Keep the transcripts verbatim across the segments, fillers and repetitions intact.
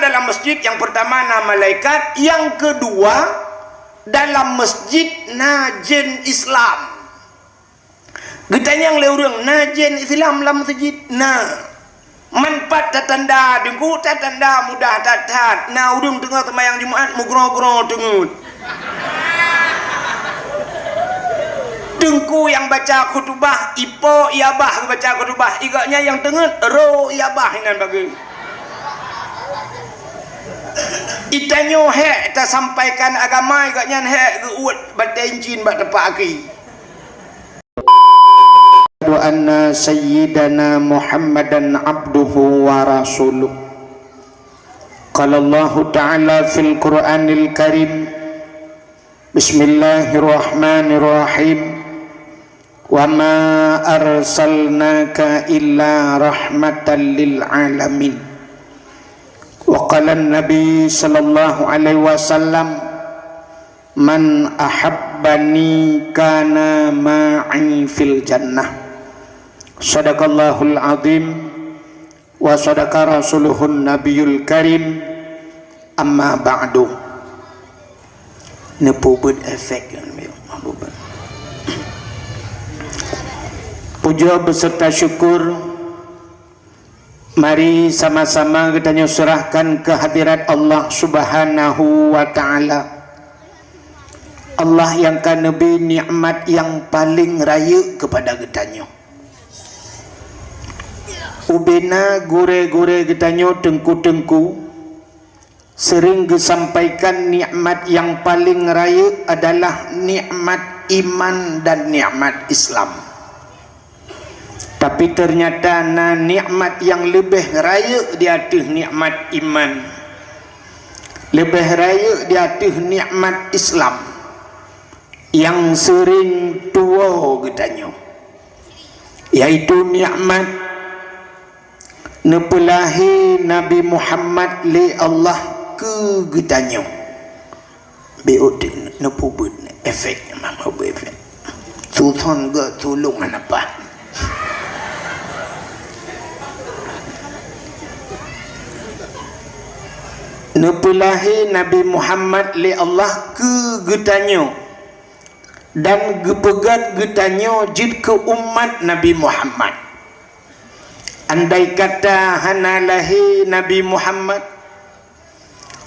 Dalam masjid, yang pertama na malaikat, yang kedua, dalam masjid na jén Islam. Geutanyong lé ureuëng, "Na jén Islam lam masjid?" "Na." "Man pat tatanda, Teungku?" "Tatanda mudah that-that. Na ureuëng teungoh seumayang Jumat meugroe-groe teungeut. Teungku nyang baca khutubah, ipo i abah geubaca khutubah, i gobnyan nyang teungeut, ro i abah inan bagoe." Itanyoe hék tasampaikan agama, i gobnyan hék geuuet batée incin bak teumpat aki. Asyhadu anna sayyidana Muhammadan abduhu wa rasuluh. Qala Allahu ta'ala fil Qur'anil Karim, bismillahirrahmanirrahim. Wa ma arsalnaka illa rahmatan lil alamin. Wa qala Nabi sallallahu alaihi wasallam, "Man ahabbani kana ma'i fil jannah." Sadaqallahul azim wa sadaqa rasuluhun nabiyul karim. Amma ba'du. Neupeubuet efek. Puja beserta syukur mari sama-sama geutanyoe serahkan keu hadirat Allah Subhanahu wa Ta'ala. Allah nyang ka neubri nikmat nyang paleng rayeuk keupada geutanyoe. Ubena gurée-gurée geutanyoe, teungku-teungku, seuring geusampaikan nikmat nyang paleng rayeuk adalah nikmat iman dan nikmat Islam. Tapi teunyata na nikmat nyang leubeh rayeuk di ateueh nikmat iman, leubeh rayeuk di ateueh nikmat Islam nyang seuring tuwoe geutanyoe, yaitu nikmat neupeulahé Nabi Muhammad lé Allah keu geutanyoe. Bék udeb neupeubuet efek, memang peubuet efek. Suson geuh tulông hana paih. Neupeulahé Nabi Muhammad lé Allah keu geutanyoe dan geupeugét geutanyoe jeuet keu umat Nabi Muhammad. Andai kata hana lahé Nabi Muhammad,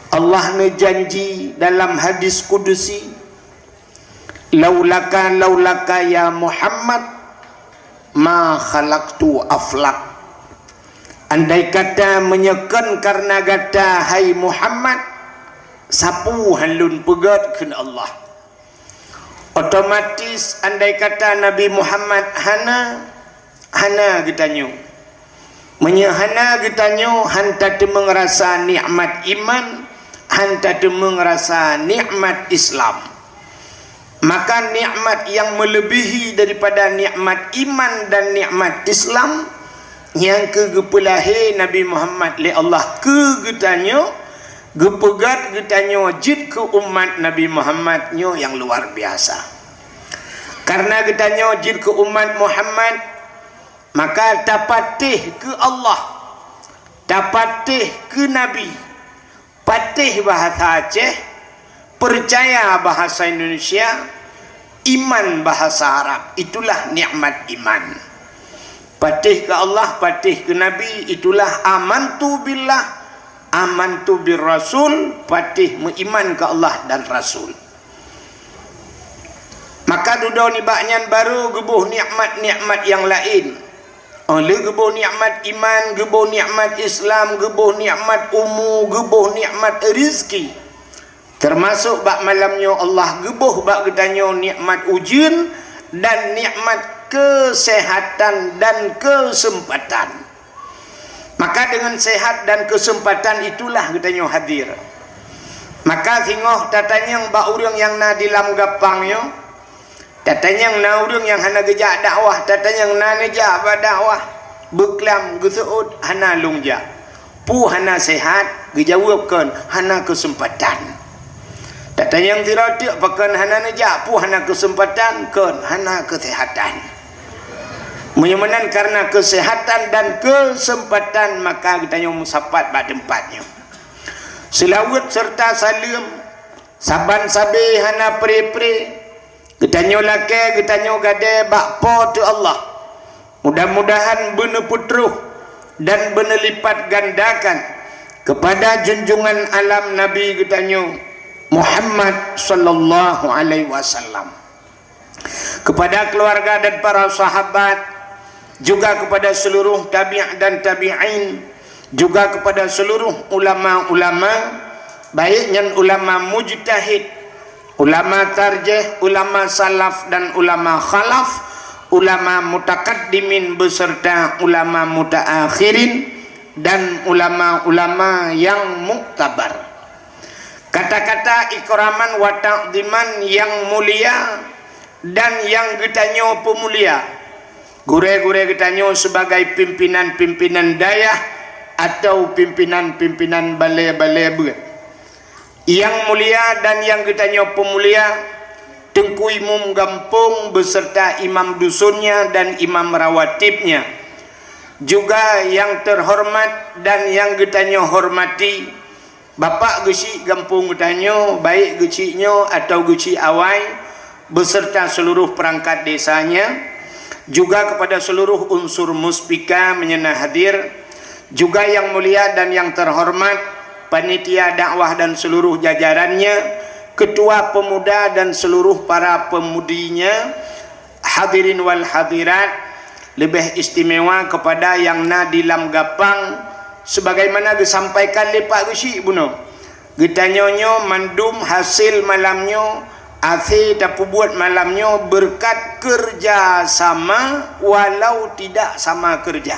Allah neujanji dalam hadis kudusi, "Laulaka, laulaka ya Muhammad, ma khalaqtu aflak." Andai kata meunyoe kon kareuna gata, hai Muhammad, sapeue han lôn peugét, kheun Allah. Otomatis, andai kata Nabi Muhammad hana, hana geutanyoe. Meunyoe hana geutanyoe, han tateumeung rasa nikmat iman, han tateumeung rasa nikmat Islam. Maka nikmat nyang meuleubihi daripada nikmat iman dan nikmat Islam, nyang keu geupeulahé Nabi Muhammad lé Allah keu geutanyoe, geupeugét geutanyoe jeuet keu umat Nabi Muhammad nyoe nyang luar biasa. Kareuna geutanyoe jeuet keu umat Muhammad, maka tapatéh keu Allah, tapatéh keu Nabi, patéh bahasa Aceh, peucaya bahasa Indonesia, iman bahasa Arab. Itulah nikmat iman. Patéh keu Allah, patéh keu Nabi, itulah amantu billah, amantu bir rasul, patéh meuiman keu Allah dan Rasul. Maka dudoe nibak nyan barô geuboh nikmat-nikmat nyang laén. Óh lheueh geuboh nikmat iman, geuboh nikmat Islam, geuboh nikmat umu, geuboh nikmat rizki. Teumasok bak malam nyoe Allah geuboh bak geutanyoe nikmat ujeuen dan nikmat keuseuhatan dan keuseumpatan. Maka deungon seuhat dan keuseumpatan itulah geutanyoe hadir. Maka singoh tatanyong bak ureuëng nyang na di lam gapang nyoe, tatanyong na ureuëng nyang hana geujak dakwah, tatanyong na neujak bak dakwah, beuklam geuseuôt hana lôn jak. Peue hana seuhat? Geujaweueb kon, hana keuseumpatan. Tatanyong sidroe teuk pakon hana neujak, peue hana keuseumpatan? Kon, hana keuseuhatan. Meunyoe meunan kareuna keuseuhatan dan keuseumpatan, maka geutanyoe meusapat bak teumpat nyoe. Seulaweuet seureuta saleuem saban sabe hana pre-pre geutanyoe lakée geutanyoe gadée bak Po teu Allah. Mudah-mudahan beuneupeutroh dan beuneulipat gandakan keupada junjungan alam Nabi geutanyoe Muhammad sallallahu alaihi wasallam, keupada keuluwarga dan para sahabat, juga keupada seuluruh tabi' dan tabi'in, juga keupada seuluruh ulama-ulama, baik nyan ulama mujtahid, ulama tarjih, ulama salaf dan ulama khalaf, ulama mutakaddimin beserta ulama mutaakhirin, dan ulama-ulama nyang muktabar. Kata-kata ikraman wa ta'ziman nyang mulia dan nyang geutanyoe peumulia. Gurée-gurée geutanyoe sibagai pimpinan-pimpinan dayah atau pimpinan-pimpinan balée-balée beuet. Nyang mulia dan nyang geutanyoe peumulia, Teungku Imum Gampông beserta imam dusunnya dan imam rawatibnya, juga nyang teuhoreumat dan nyang geutanyoe hormati, Bapak Geuchik Gampông geutanyoe, baik Geuchik nyoe atawa Geuchik Awai, beserta seuluruh peurangkat desanya, juga keupada seuluruh unsur muspika meunyoe na hadir, juga nyang mulia dan nyang teuhoreumat panitia dakwah dan seuluruh jajarannya, ketua pemuda dan seuluruh para pemudinya, hadirin wal hadirat, leubeh istimewa keupada nyang na di lam gapang, sebagaimana geusampaikan lé Pak Geuchik bunoe. Geutanyoe nyoe mandum hasil malam nyoe, akhé tapeubuet malam nyoe beureukat keureuja sama walau tidak sama keureuja.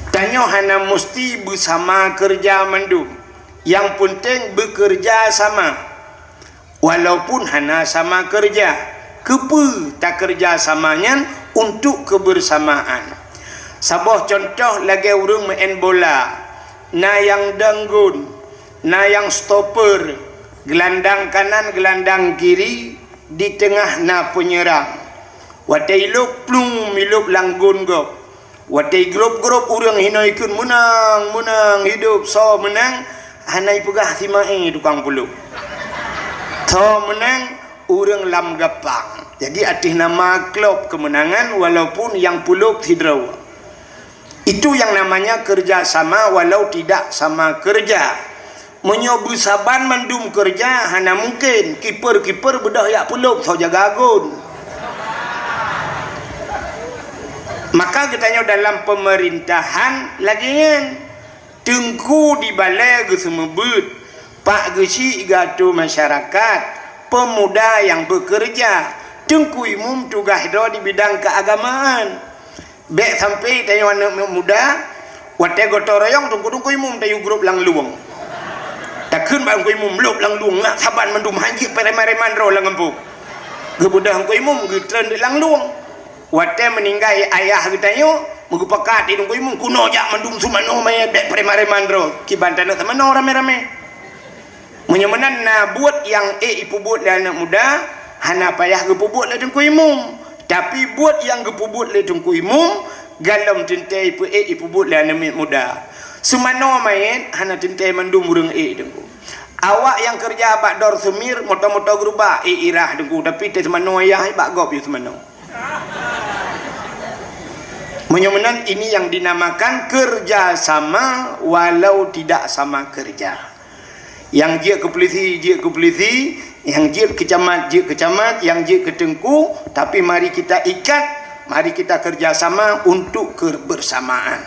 Tanyoe hana musti beusama keureuja mandum, nyang peunteng beukeureuja sama. Walaupun hana sama keureuja, keupeue takeureuja sama nyan untuk keubeusamaan? Saboh cuntoh lagée ureuëng meu'en bola, na nyang dang gôn, na nyang stoper, geulandang kanan, geulandang kiri, di teungoh na peunyerang. Watée ilôb plueng ilôb lam gôn gob, watée igrôb-grôb ureuëng hinoe ikheun, "Meunang, meunang, hidup, soe meunang?" Hana ipeugah si Mae tukang pulôb. Soe meunang? Ureuëng lam gapang. Jadi ateueh nama klub keumeunangan walaupun nyang pulôb sidroe. Itu yang namanya kerja sama walau tidak sama kerja. Meunyoe beusaban mandum keureuja, hana mungken kiper-kiper beudôh jak pulôb soe jaga gôn. Maka geutanyoe dalam peumeurintahan lagée nyan, teungku di balée geuseumeubeut, Pak Geuchik geuatô masyarakat, peumuda nyang beukeureuja, teungku imum tugaih droe di bidang keuagamaan. Bék sampai tanyoe aneuëk muda, watée gotong royong teungku-teungku imum tayue grôb lam lueng. Takheun bak teungku imum, "Lôb lam lueng, nak saban mandum, hanjeuet preman-preman droe lam gampông." Geubeudôh teungku imum geutreun di lam lueng. Watée meuninggai ayah geutanyoe, meugeupakat di teungku imum, "Keunoe jak mandum seumanoe manyét, bék preman-preman droe." Kiban taneuk seumanoe ramé-ramé. Meunyoe meunan na buet nyang ék ipeubuet lé aneuëk muda, hana payah geupeubuet lé teungku imum. Tapi buet nyang geupeubuet lé teungku imum, galom teuntée ipeu-ék ipeubuet lé aneuëk muda. Seumanoe manyét hana teuntée mandum ureuëng ék teungku. Awak nyang keureuja bak dor seumir, moto-moto geurubak, ék irah teungku, tapi teuh seumanoe ayah bak gob yue seumanoe. Meunyoe meunan, ini yang dinamakan kerja sama walau tidak sama kerja. Nyang jeuet keu pulisi, jeuet keu pulisi, nyang jeuet keu camat, jeuet keu camat, nyang jeuet keu teungku, tapi mari kita ikat, mari kita kerja sama untuk kebersamaan.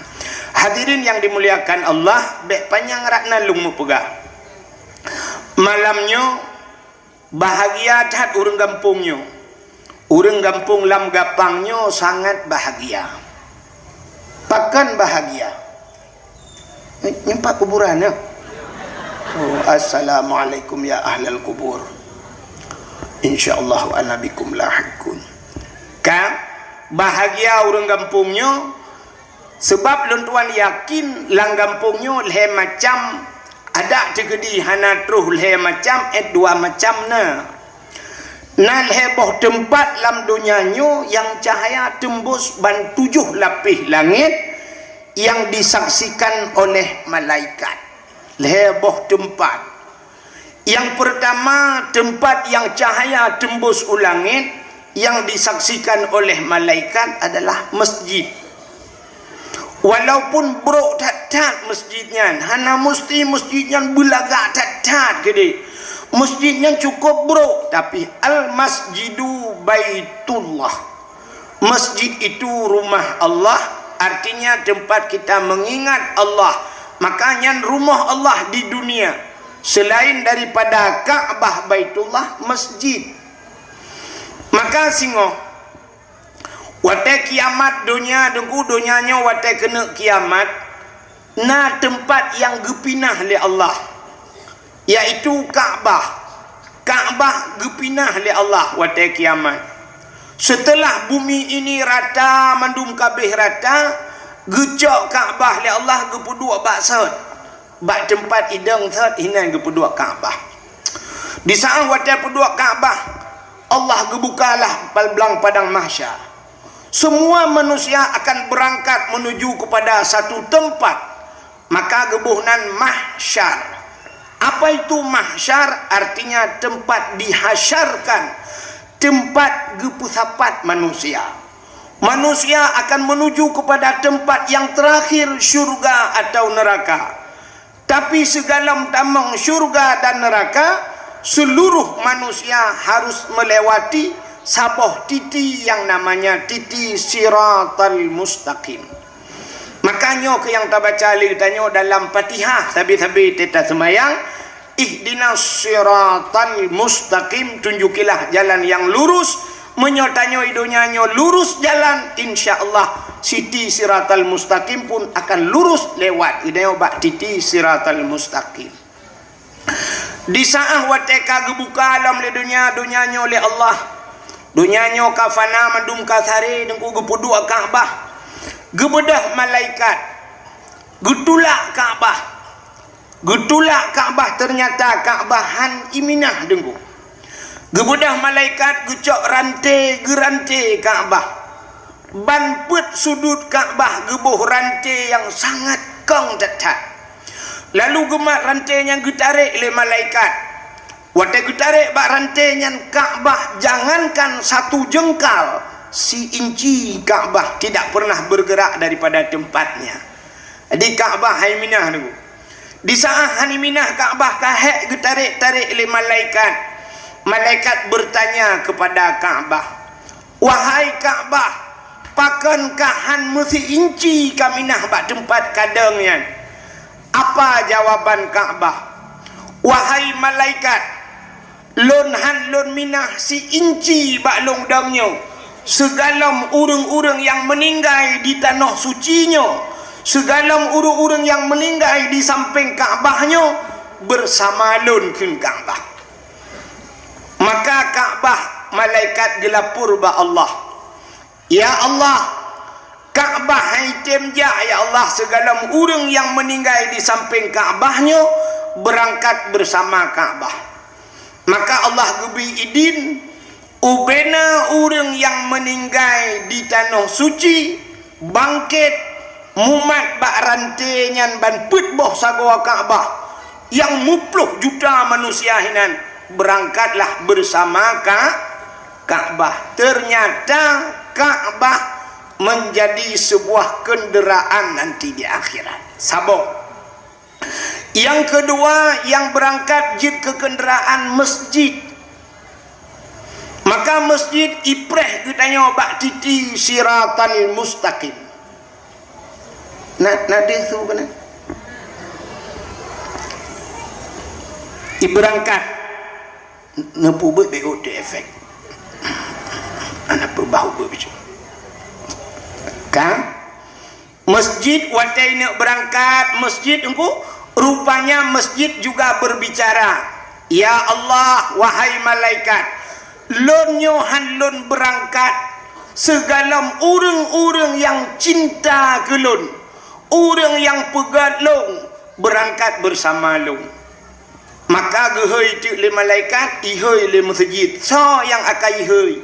Hadirin yang dimuliakan Allah, bék panyang rot na lôn meupeugah. Malam nyoe bahagia that ureuëng gampông nyoe. Ureuëng gampông lam gapang nyoe sangat bahagia. Pakon bahagia? Eh, nyoe pat kuburan nyoe. Oh, assalamualaikum ya ahlal kubur. Insyaallah wa ana bikum lahiqun. Ka bahagia ureuëng gampông nyoe, sabab lôn tuan yakin lam gampông nyoe lhée macam adak teukeudi hana troh lhée macam, eh, dua macam na. Na lhée boh teumpat lam donya nyoe nyang cahya teumbus ban tujoh lapéh langét, yang disaksikan oleh malaikat. Lhée boh teumpat. Yang pertama, tempat yang cahaya tembus u langit yang disaksikan oleh malaikat adalah masjid. Walaupun brok that-that masjid nyan, hana musti masjid nyan beulagak that-that keudeh. Masjid nyan cukup brok, tapi al-masjidu baitullah. Masjid itu rumah Allah, artinya tempat kita mengingat Allah. Maka nyan rumoh Allah di dunia. Selain daripada Ka'bah Baitullah, masjid. Maka singoh, watée kiamat donya, deungoe donya nyoe watée keuneuk kiamat, na teumpat nyang geupinah lé Allah, yaitu Ka'bah. Ka'bah geupinah lé Allah watée kiamat. Seuteulah bumi ini rata, mandum ka abéh rata, geucok Ka'bah lé Allah geupeuduek bak sot. Bak teumpat idong sot hinan geupeuduek Ka'bah. Di saát watée peuduek Ka'bah, Allah geubukalah palblang padang mahsyar. Semua manusia akan berangkat menuju kepada satu tempat, maka geuboh nan mahsyar. Apa itu mahsyar? Artinya tempat dihasyarkan, tempat geupeusapat manusia. Manusia akan menuju kepada tempat yang terakhir, syurga atau neraka. Tapi sigohlom tamong syurga dan neraka, seluruh manusia harus melewati saboh titi yang namanya titi Siratal Mustaqim. Maka nyoe keuh nyang tabaca lé geutanyoe dalam Fatihah sabe-sabe teuta seumayang, "Ihdinas siratal mustaqim," tunjukilah jalan yang lurus. Meunyoe tanyoe i donya nyoe lurus jalan, insya Allah siti Siratal Mustaqim pun akan lurus lewat geutanyoe bak titi Siratal Mustaqim. Di saát watée ka geubuka lom lé donya, donya nyoe lé Allah, donya nyoe ka fana, mandum ka saré, deungoe geupeuduek Ka'bah, geubeudôh malaikat, geutulak Ka'bah. Geutulak Ka'bah, ternyata Ka'bah han iminah deungoe. Geubeudôh malaikat geucok ranté, geuranté Ka'bah. Ban peuet sudut Ka'bah geuboh ranté nyang sangat kong that-that. Lalu geumat ranté nyan geutarek lé malaikat. Watée geutarek bak ranté nyan Ka'bah, jangankan satu jengkal, si inci Ka'bah tidak pernah bergerak daripada tempatnya. Jadi Ka'bah han iminah deungoe. Di saát han iminah Ka'bah ka hék geutarek-tarek lé malaikat. Malaikat bertanya kepada Ka'bah, "Wahai Ka'bah, pakon kah han meusi inci kaminah bak teumpat kadong nyan?" Apa jawaban Ka'bah? "Wahai malaikat, lôn han lôn minah si inci bak lôn dong nyoe, sigohlom ureuëng-ureuëng nyang meuninggai di tanoh suci nyoe, sigohlom ureuëng-ureuëng nyang meuninggai di sampéng Ka'bah nyoe, beusama lôn kheun Ka'bah." Maka Ka'bah malaikat geulapor bak Allah, "Ya Allah, Ka'bah han item jak, ya Allah, sigohlom ureuëng nyang meuninggai di sampéng Ka'bah nyoe beurangkat beusama Ka'bah." Maka Allah geubri idin, ubena ureuëng nyang meuninggai di tanoh suci bangkét, mumat bak ranté nyan ban peuet boh sagoe Ka'bah, nyang muploh juta manusia hinan, beurangkatlah beusama Ka-, Ka'bah. Ternyata Ka'bah menjadi sebuah kenderaan nanti di akhirat. Saboh. Nyang keudua, nyang beurangkat jeuet keu kenderaan masjid. Maka masjid ipreh geutanyoe bak titi Siratal Mustaqim. Na, na deuh su keunan? Ibeurangkat. Neupeubuet B O T efek. Anak peubah ubeut bicu. Ka? Masjid watée neuk beurangkat masjid engku, rupanya masjid juga berbicara, "Ya Allah, wahai malaikat, lôn nyoe han lôn beurangkat sigohlom ureuëng-ureuëng nyang cinta keu lôn, ureuëng nyang peugét lôn beurangkat beusama lôn." Maka geuhôi teuk lé malaikat, ihôi lé meuseujid. Soe nyang akai ihôi?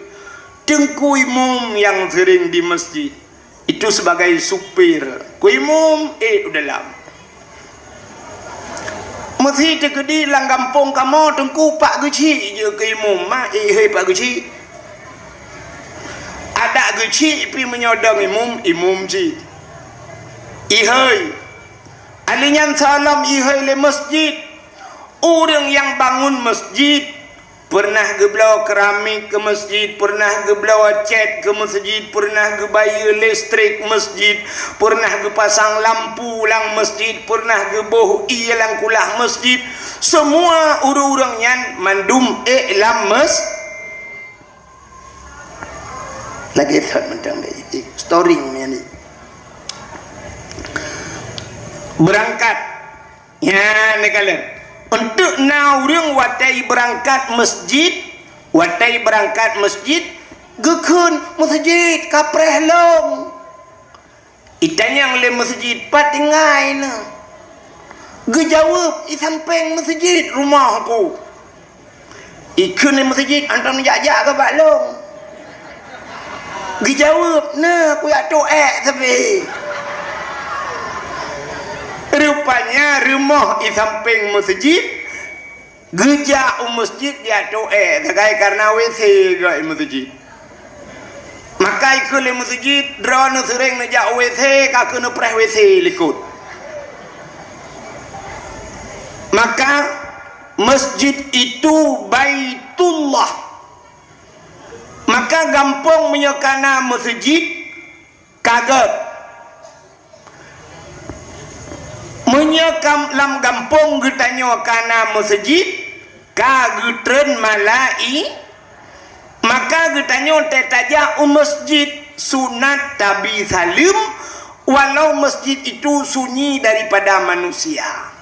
Teungku imum nyang seuring di masjid. Itu sebagai supir. Keu imum, ék u dalam. Meusi teukeudi lam gampông kamoe teungku pat geuchik jeuet keu imum, ma ék hei pat geuchik. Adak geuchik pih meunyoe dong imum, imum chik. Ihôi. Ahli nyan salam ihôi lé masjid. Ureuëng nyang bangun masjid, peureunah geubloe keramik keu masjid, peureunah geubloe cét keu masjid, peureunah geubayeue listrik masjid, peureunah geupasang lampu lam masjid, peureunah geuboh ié lam kulah masjid. Seumua ureuëng-ureuëng nyan mandum ék lam mas-, Lagée that mantong deh, storing nyan ni. Beurangkat. Nyan neukalon. Untuk na ureuëng watée beurangkat masjid, watée beurangkat masjid, geukheun masjid ka preh lom. Itanyong lé masjid, "Pat tinggai na?" Geujaweueb, "I sampéng masjid rumoh ku." Ikheun lé masjid, "Anton jak-jak keu bak lôn." Geujaweueb, "Na, kujak toh ék sabe." Rupanya rumoh i sampéng masjid, geujak u masjid jak toh ék sagai karena W C geuh i masjid. Maka ikheun lé masjid, "Droeneuh seuréng neujak W C, ka keuneuk preh W C likot." Maka masjid itu Baitullah. Maka gampông meunyoe kana masjid, ka gét. Meunyoe kam-, lam gampông geutanyoe kana masjid, ka geutreun malai-, maka geutanyoe teutajak u masjid sunat tabi saleuem, walau masjid itu sunyi daripada manusia.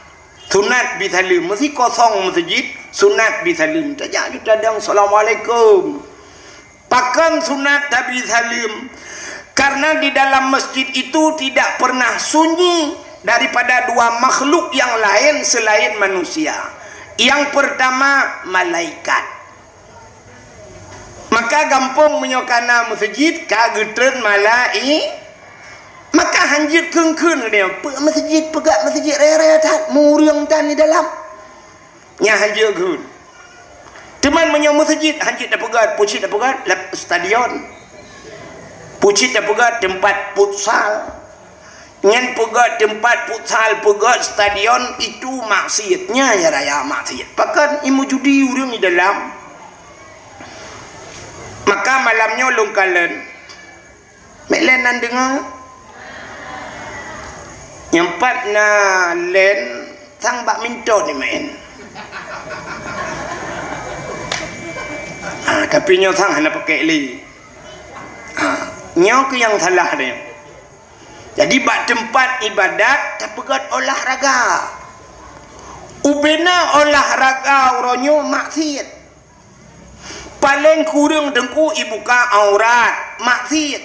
Sunat bi saleuem, meusi kosong masjid, sunat bi saleuem. Tajak ju tadong, "Assalamualaikum." Pakon sunat tabi saleuem? Karena di dalam masjid itu tidak pernah sunyi daripada dua makhluk yang lain selain manusia. Yang pertama, malaikat. Maka gampông meunyoe kana masjid ka geutreun malai-, maka hanjeuet kheun-kheun lé, "Peue masjid, peugah masjid raya-raya that, mureueng tan di dalam." Nyan hanjeuet kheun. Teuma meunyoe masjid hanjeuet tapeugah, peue cit tapeugah, lam stadion. Peue cit tapeugah, teumpat futsal. Nyan peugah teumpat futsal, peugah stadion, itu maksiat. Nyan ya raya maksiat. Pakon, i meujudi ureuëng di dalam. Maka malam nyoe lôn kalon. Mek lén nan deungoe. Nyang pat na lén sang badminton ni main. Ha, tapi nyoe sang hana pakai lé. Ha, nyoe keuh nyang salah nyoe. Jadi bak teumpat ibadat tapeugét olahraga. Ubena olahraga uroe nyoe maksiat. Paleng kureueng teungku ibuka aurat, maksiat.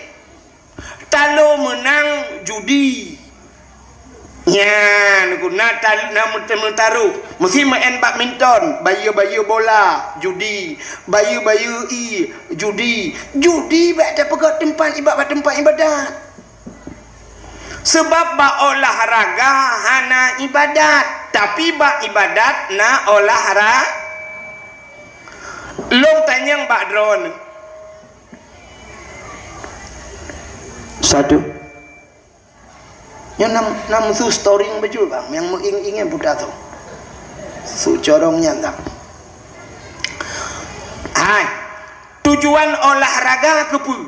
Talo meunang judi. Nyan ku na tal-, na meut-, meutaroh. Meusi main badminton, bayeue-bayeue bola, judi. Bayeue-bayeue ié, judi. Judi bak tapeugét teumpat iba-, bak teumpat ibadat. Seubab bak olahraga hana ibadat, tapi bak ibadat na olahra-, lôn tanyong bak droeneuh. Satu. Nyoe nam, nam su storing bacut bang, nyang meuing-ingan buta tu. Su corong nyan tak. Hai, tujuan olahraga keupeue?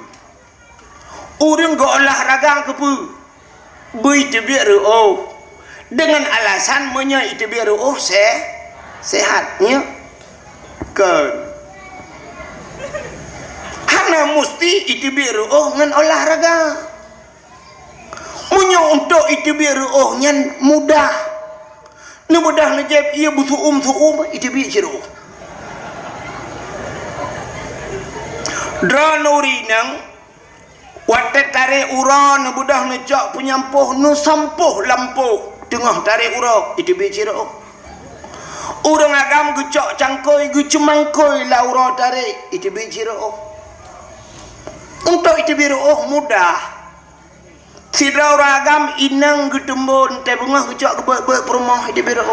Ureuëng geuolahraga keupeue? Beuteubiet reuôh. Dengan alasan meunyoe iteubiet reuôh se-, sehat, nyo? Kon. Hana musti iteubiet reuôh ngon olahraga. Meunyoe untuk iteubiet reuôh nyan mudah. Neubeudôh neujép ié beusuum-suum, iteubiet cit reuôh. Droeneuh ureuëng inong, watée tarek uroe neubeudôh neucok peunyampôh, neusampôh lampôh teungoh tarek uroe, iteubiet cit reuôh. Ureuëng agam geucok cangkôi, geuceumangkôi lam uroe tarek, iteubiet cit reuôh. Untuk iteubiet reuôh mudah. Sidroe ureueng agam inong geuteumbon teuh beungoh geucok geubeuet-beuet peurumoh di biro.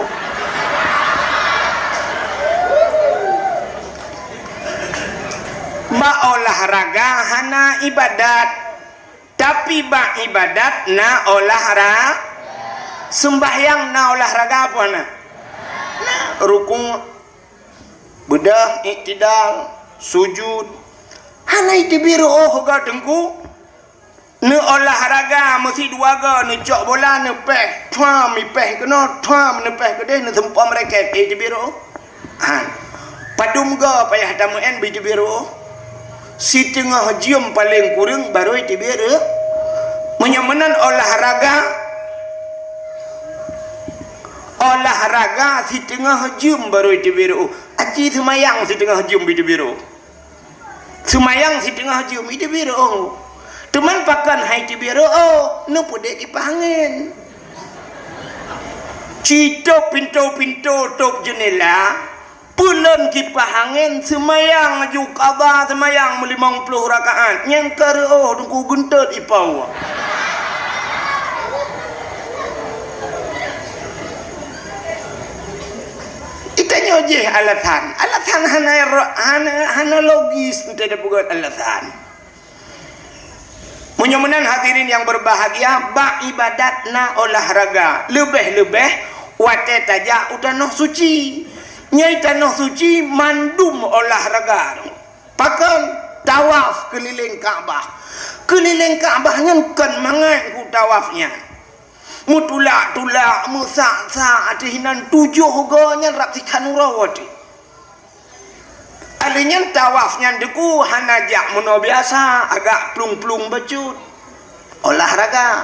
Bak olahraga hana ibadat, tapi bak ibadat na olahra-, seumbahyang na olahraga apa na? Na rukuk, beudôh, iktidal, sujud. Hana iteubiet reuôh geuh teungku. Neuolahraga meusidua goe, neucok bola, neupéh, thuam, ipéh keunoe, thuam, neupéh keudeh, neuseumpom raket, eh, teubiet reuôh. Han. Padum goe payah tameu'en beu teubiet reuôh. Siteungoh jeuem paleng kureueng barô teubiet reuôh. Meunyoe meunan olahraga, olahraga siteungoh jeuem barô teubiet reuôh. Aci seumayang siteungoh jeuem beu teubiet reuôh. Seumayang siteungoh jeuem, iteubiet reuôh. Teuma pakon hai teubiet reuôh, neupeudeh kipah angén. Citôb pintoe-pintoe, tôb jeunela, peulon kipah angén, seumayang laju qadha seumayang meulimong ploh rakaat. Nyan ka reuôh teungku geuntot ipoh. Itanyoe jih alasan. Alasan hana ro-, hana, hana logis, ente tapeugöt alasan. Meunyoe meunan hadirin nyang beubahgia, bak ibadat na olahraga. Leubeh-leubeh watée tajak u tanoh suci. Nyang tanoh suci mandum olahraga. Pakon? Tawaf keulileng Ka'bah. Keulileng Ka'bah nyan kon mangat ku tawaf nyan. Meutulak-tulak, meusak-sak ateueh inan tujoh goe nyan rab sikhan uroe watée. Alèh nyan tawaf nyan teungku hana jak meunoe biasa, agak plueng-plueng bacut. Olahraga.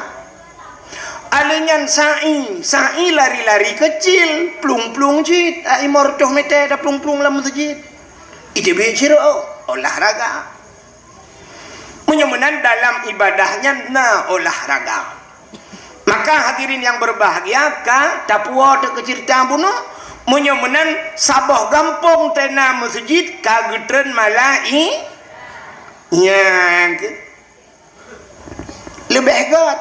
Alèh nyan sa'i, sa'i lari-lari keucil, plueng-plueng cit, ai limong reutôh meter taplueng-plueng lam meuseujid. Iteubiet sidroe, olahraga. Meunyoe meunan dalam ibadah nyan na olahraga. Maka hadirin nyang beubahgia ka tapuwoe teuh keu ceurita bunoe, meunyoe meunan saboh gampông teuh na meuseujid ka geutreun malai-, nyang keu-, leubeh göt.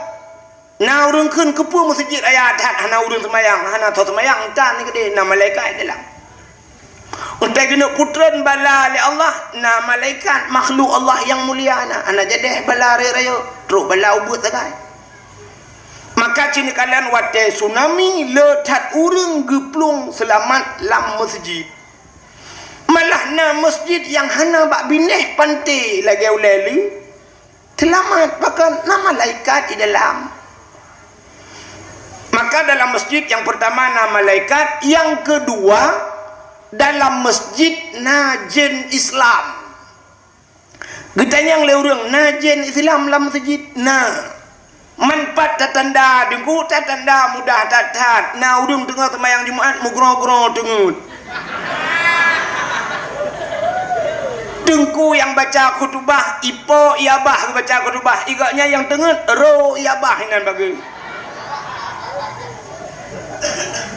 Na ureuëng kheun keupeue meuseujid raya that hana ureuëng seumayang, hana tho seumayang, tan ni keudeh na malaikat di dalam. Utai keuneuk putreun bala lé Allah, na malaikat makhluk Allah nyang mulia na, hana jadeh bala rayeuk-rayeuk, trok bala ubeut sagai. Maka cit neukalon watée tsunami le that ureuëng geuplueng seulamat lam meuseujid. Malah na meuseujid nyang hana bak binéh panté lagée ulée lé. Seulamat pakon na malaikat di dalam. Maka dalam masjid nyang pertama na malaikat, nyang keudua dalam masjid na jén Islam. Geutanyong lé ureuëng, na jén Islam lam masjid? Na. Man pat tatanda, teungku, tatanda mudah that-that. Na ureuëng teungoh seumayang Jumat meugroe-groe teungeut. Teungku nyang baca khutubah, ipo i abah geubaca khutubah, i gobnyan nyang teungeut, ro i abah inan bagoe.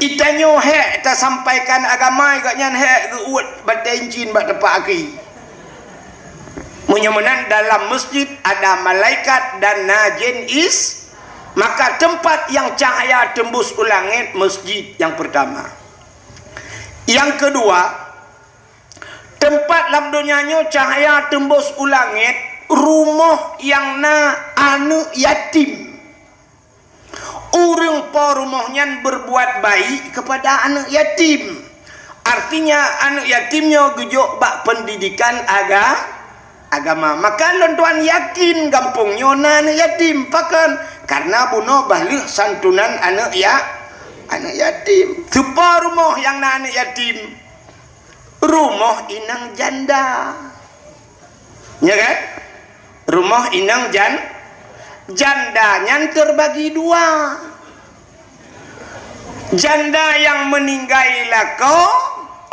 Itanyoe hék tasampaikan agama, i gobnyan hék geuuet batée incin bak teumpat aki. Meunyoe meunan dalam masjid ada malaikat dan na jén is, maka teumpat nyang cahya teumbus u langét masjid nyang peurtama. Nyang keudua, teumpat lam donya nyoe cahya teumbus u langét rumoh nyang na aneuëk yatim. Ureuëng po rumoh nyan berbuat baik kepada aneuëk yatim. Artinya, aneuëk yatim nyoe geujok bak pendidikan aga-, agama. Maka lôn tuan yakin gampông nyoe na aneuëk yatim. Pakon? Karena bunoe bah lheueh santunan aneuëk ya-, aneuëk yatim. Teupo rumoh nyang na aneuëk yatim. Rumoh inong janda. Ya kan? Rumoh inong jan-, janda nyan terbagi dua. Janda nyang meuninggai lakoe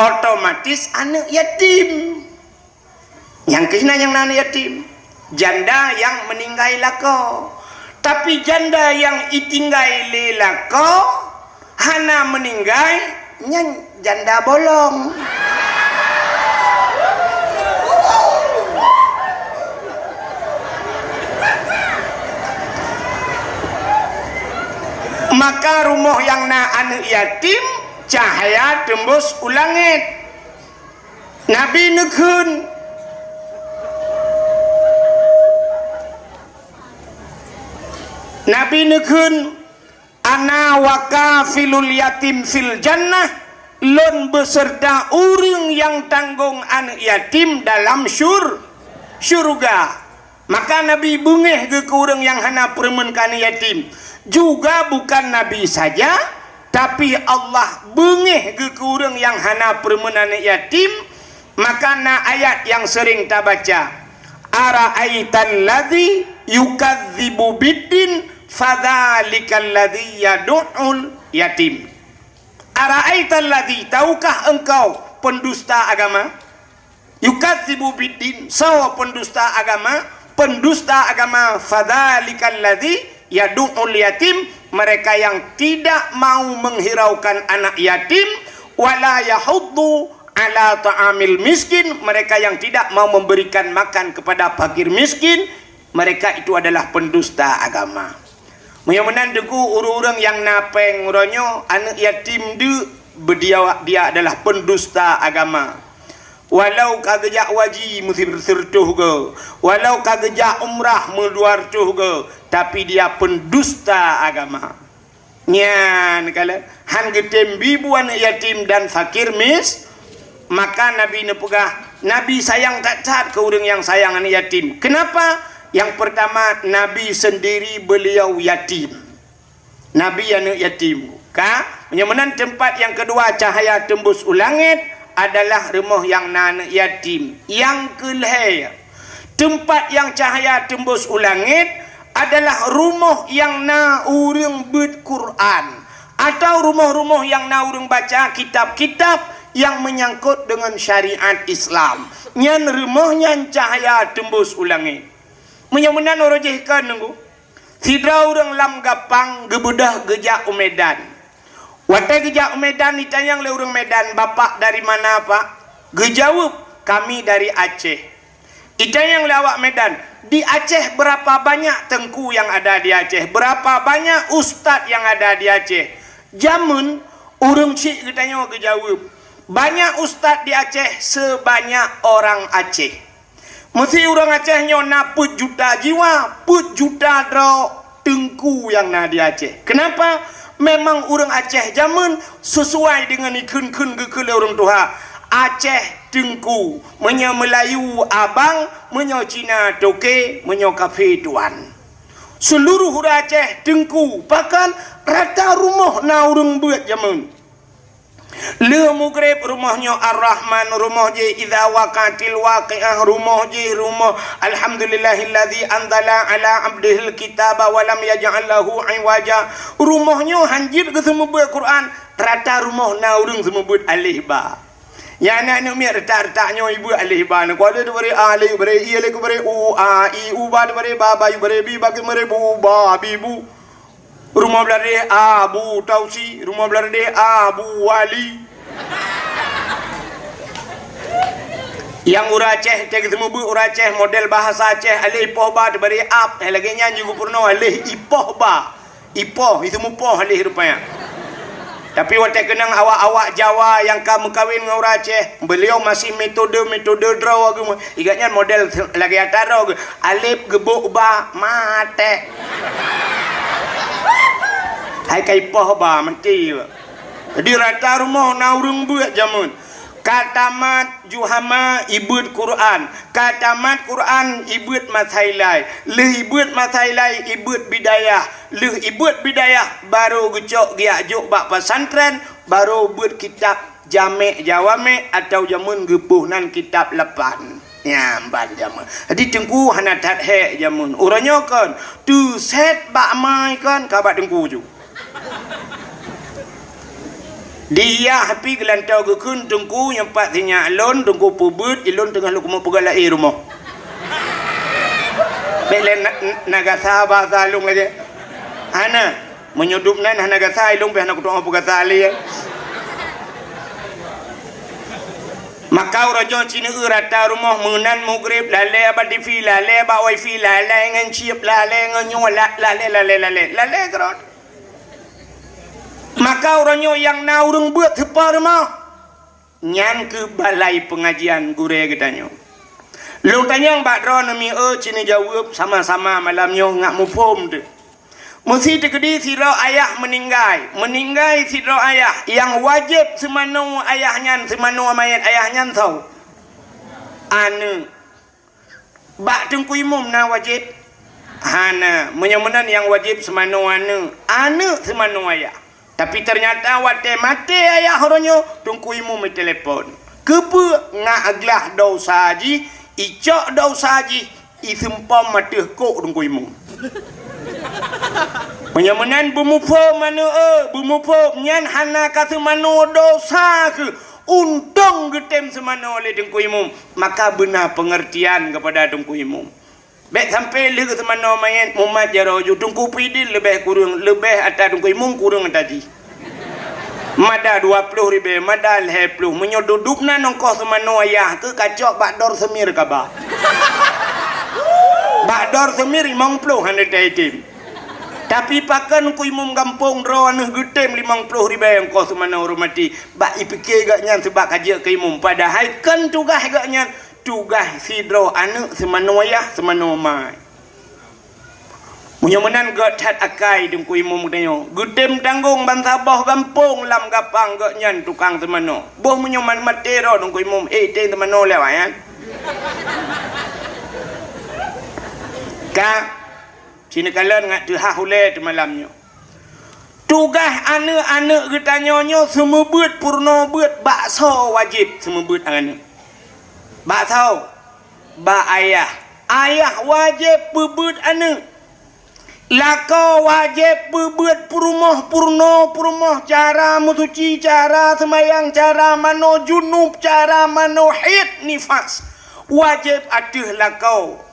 otomatis aneuëk yatim. Nyang keuh na nyang na aneuëk yatim. Janda nyang meuninggai lakoe. Tapi janda nyang itinggai lé lakoe hana meuninggai, nyan janda bolong. Maka rumoh nyang na aneuëk yatim, cahya teumbus u langét. Nabi neukheun, Nabi neukheun, "Ana wa kafilul yatim fil jannah," lôn beuseurta ureuëng nyang tanggong aneuëk yatim dalam syur-, syurga. Maka Nabi beungéh geuh keu ureuëng nyang hana peureumeun keu aneuëk yatim. Juga bukan Nabi saja, tapi Allah beungéh geuh keu ureuëng nyang hana peureumeun aneuëk yatim. Maka na ayat nyang seuring tabaca, "Ara'aital ladzi yukadzibu biddin, fadzalikal ladzi yadu'ul yatim." "Ara'aital ladzi," tahukah engkau pendusta agama? "Yukadzibu biddin," soe pendusta agama? Pendusta agama, "Fadzalikal ladzi yadu'ul yatim," mereka yang tidak mau menghiraukan anak yatim, "wala yahuddu ala ta'amil miskin," mereka yang tidak mau memberikan makan kepada fakir miskin, mereka itu adalah pendusta agama. Meunyoe meunan Teungku, ureuëng-ureuëng nyang na péng uroe nyoe, aneuëk yatim deuk, beudia, dia adalah pendusta agama. Walau ka geujak haji meusireutôh goe, walau ka geujak umrah meudua reutôh goe, tapi dia pendusta agama. Nyan kalon, han geutem bi bu aneuëk yatim dan fakir mis-, maka Nabi neupeugah, Nabi sayang that-that keu ureuëng nyang sayang aneuëk yatim. Kenapa? Yang pertama, Nabi sendiri beliau yatim. Nabi aneuëk yatim. Ka? Meunyoe meunan teumpat nyang keudua cahya teumbus u langét adalah rumoh nyang na aneuëk yatim. Nyang keulhée, teumpat nyang cahya teumbus u langét adalah rumoh nyang na ureuëng beuet Quran, atau rumoh-rumoh nyang na ureuëng baca kitab-kitab nyang meunyangkot deungon syariat Islam. Nyan rumoh nyan cahya teumbus u langét. Meunyoe meunan uroe jih kon Teungku, sidroe ureuëng lam Gampang geubeudôh geujak u Medan. Watée geujak u Medan, jitanyong lé ureuëng Medan, "Bapak dari mana, Pak?" Geujaweueb, "Kami dari Aceh." Jitanyong lé awak Medan, "Di Aceh berapa banyak teungku yang ada di Aceh? Berapa banyak ustaz yang ada di Aceh?" Jameun ureuëng chik geutanyoe geujaweueb, "Banyak ustaz di Aceh sebanyak orang Aceh." Meusé ureuëng Aceh nyoe na peuet juta jiwa, peuet juta droe teungku nyang na di Aceh. Keunapa? Memang ureuëng Aceh jameun sesuai deungon ikheun-kheun geukheun lé ureuëng tuha. Aceh teungku, meunyoe Meulayu abang, meunyoe Cina toke, meunyoe kafé tuan. Seuluruh ureuëng Aceh teungku, bahkan rata rumoh na ureuëng beuet jameun. Lheueh mugreb rumoh nyoe Ar-Rahman, rumoh jih Idza Waqa'atil Waqi'ah, rumoh jih rumoh Alhamdulillahilladzi anzala ala abdihil kitaba wa lam yaj'al lahu iwaja. Rumoh nyoe hanjeuet geuseumeubeuet Quran, rata rumoh na ureuëng seumeubeuet alif ba. Nyan aneuk miet rata-rata nyoe ibeuet alif ba. Nyoe kuala teubari alif, bari i, alif bari u, a, i, u ba teubari ba, ba i bari bi, ba ki bari bu, ba, bi, bu. Rumoh Bladeh Abu Tausi, rumoh Bladeh Abu Wali. Nyang ureuëng Aceh, teuka seumeubeuet ureuëng Aceh model bahasa Aceh, aleh ipoh ba teubari ap, eh, lagée nyan juga peurunoe aleh ipoh ba. Ipoh, itu mupoh aleh rupanya. Tapi watée keunong awak-awak Jawa nyang ka meukawen ngon ureuëng Aceh, beliau masih metode-metode droe geuh. Igat nyan model lagée atra droe geuh. Alif geubok ba maté. Hai ka ipoh ba meuti. Jadi rata rumoh na ureuëng beuet jameun. Ka tamat Juhama ibeuet Quran. Ka tamat Quran ibeuet Masailai. Lheueh ibeuet Masailai ibeuet Bidayah. Lheueh ibeuet Bidayah barô geucok geujak jok bak pesantren, barô beuet kitab Jamek Jawamek atau jameun geupoh nan kitab lapan. Nyan ban jameun. Jadi teungku hana that hék jameun. Uroe nyoe kon, teusét bak mai kon ka bak teungku ju. Diyah pih geulantoe geukheun teungku nyang pat sinyak lôn, teungku peubeuet, ilôn teungoh lôn keumeung peugah laén rumoh. Bék lé na, na gasa basa lôn lagée. Hana. Meunyoe dum nan hana gasa, ilôn pih hana kutu'oh peugasa lé. Maka uroe nyoe sineuk rata rumoh meunan mugreb, lalée bak TV, lalée bak wifi, lalée ngon chip, lalée ngon nyoe, la-, lalée, lalée, lalée, lalée keudroe. Maka uroe nyoe nyang na ureuëng beuet teupeue rumoh, nyan keuh balai peungajian gurée geutanyoe. Lôn tanyong bak droeneuh mieu, ci neujaweueb sama-sama malam nyoe ngat muphom teuh. Meusi teukeudi sidroe ayah meuninggai, meuninggai sidroe ayah, nyang wajéb seumanoe ayah nyan, seumanoe manyét ayah nyan soe? Aneuëk. Bak Teungku Imum na wajéb? Hana. Meunyoe meunan nyang wajéb seumanoe aneuëk, aneuëk seumanoe ayah. Tapi teunyata watée maté ayah uroe nyoe, Teungku Imum itelepon. Keupeue? Ngat glah desya jih, icok desya jih, iseumpom ateueh kok Teungku Imum. Meunyoe meunan beumuphom aneuëk, eh, beumuphom nyan hana ka seumanoe desya keuh. Untông geutem seumanoe lé Teungku Imum, maka beuna peungeurtian keupada Teungku Imum. Bék sampoe lheueh seumanoe manyét mumat jaroe ju Teungku Pidin leubeh kureueng, leubeh ata Teungku Imum kureueng ata jih. Mada dua ploh ribée, mada lhée ploh. Meunyoe dudup na nongkoh seumanoe ayah keuh kacok bak dor seumir kaba. Bak dor seumir limong ploh hana taitem. Tapi pakon Teungku Imum gampông droeneuh geutem limong ploh ribée nongkoh seumanoe ureuëng maté? Bak ipike gobnyan seubab ka jeuet keu imum, padahai kon tugaih gobnyan, tugaih sidroe aneuëk seumanoe ayah seumanoe mai. Meunyoe meunan gét that akai Teungku Imum geutanyoe, geutem tanggong bansaboh gampông lam gapang gobnyan tukang seumanoe. Boh meunyoe man maté droe Teungku Imum, eh, tem seumanoe lé awaknyan. Ka, sineuk kalon ngat teuhah ulée teumalam nyoe. Tugaih aneuëk-aneuëk geutanyoe nyoe seumeubeuet peurunoe beuet bak soe wajéb seumeubeuet aneuëk? Bak soe? Bak ayah. Ayah wajéb peubeuet aneuëk. Lakoe wajéb peubeuet peurumoh, peurunoe, peurumoh, cara meusuci, cara seumayang, cara manoe junub, cara manoe haid nifas. Wajéb ateueh lakoe.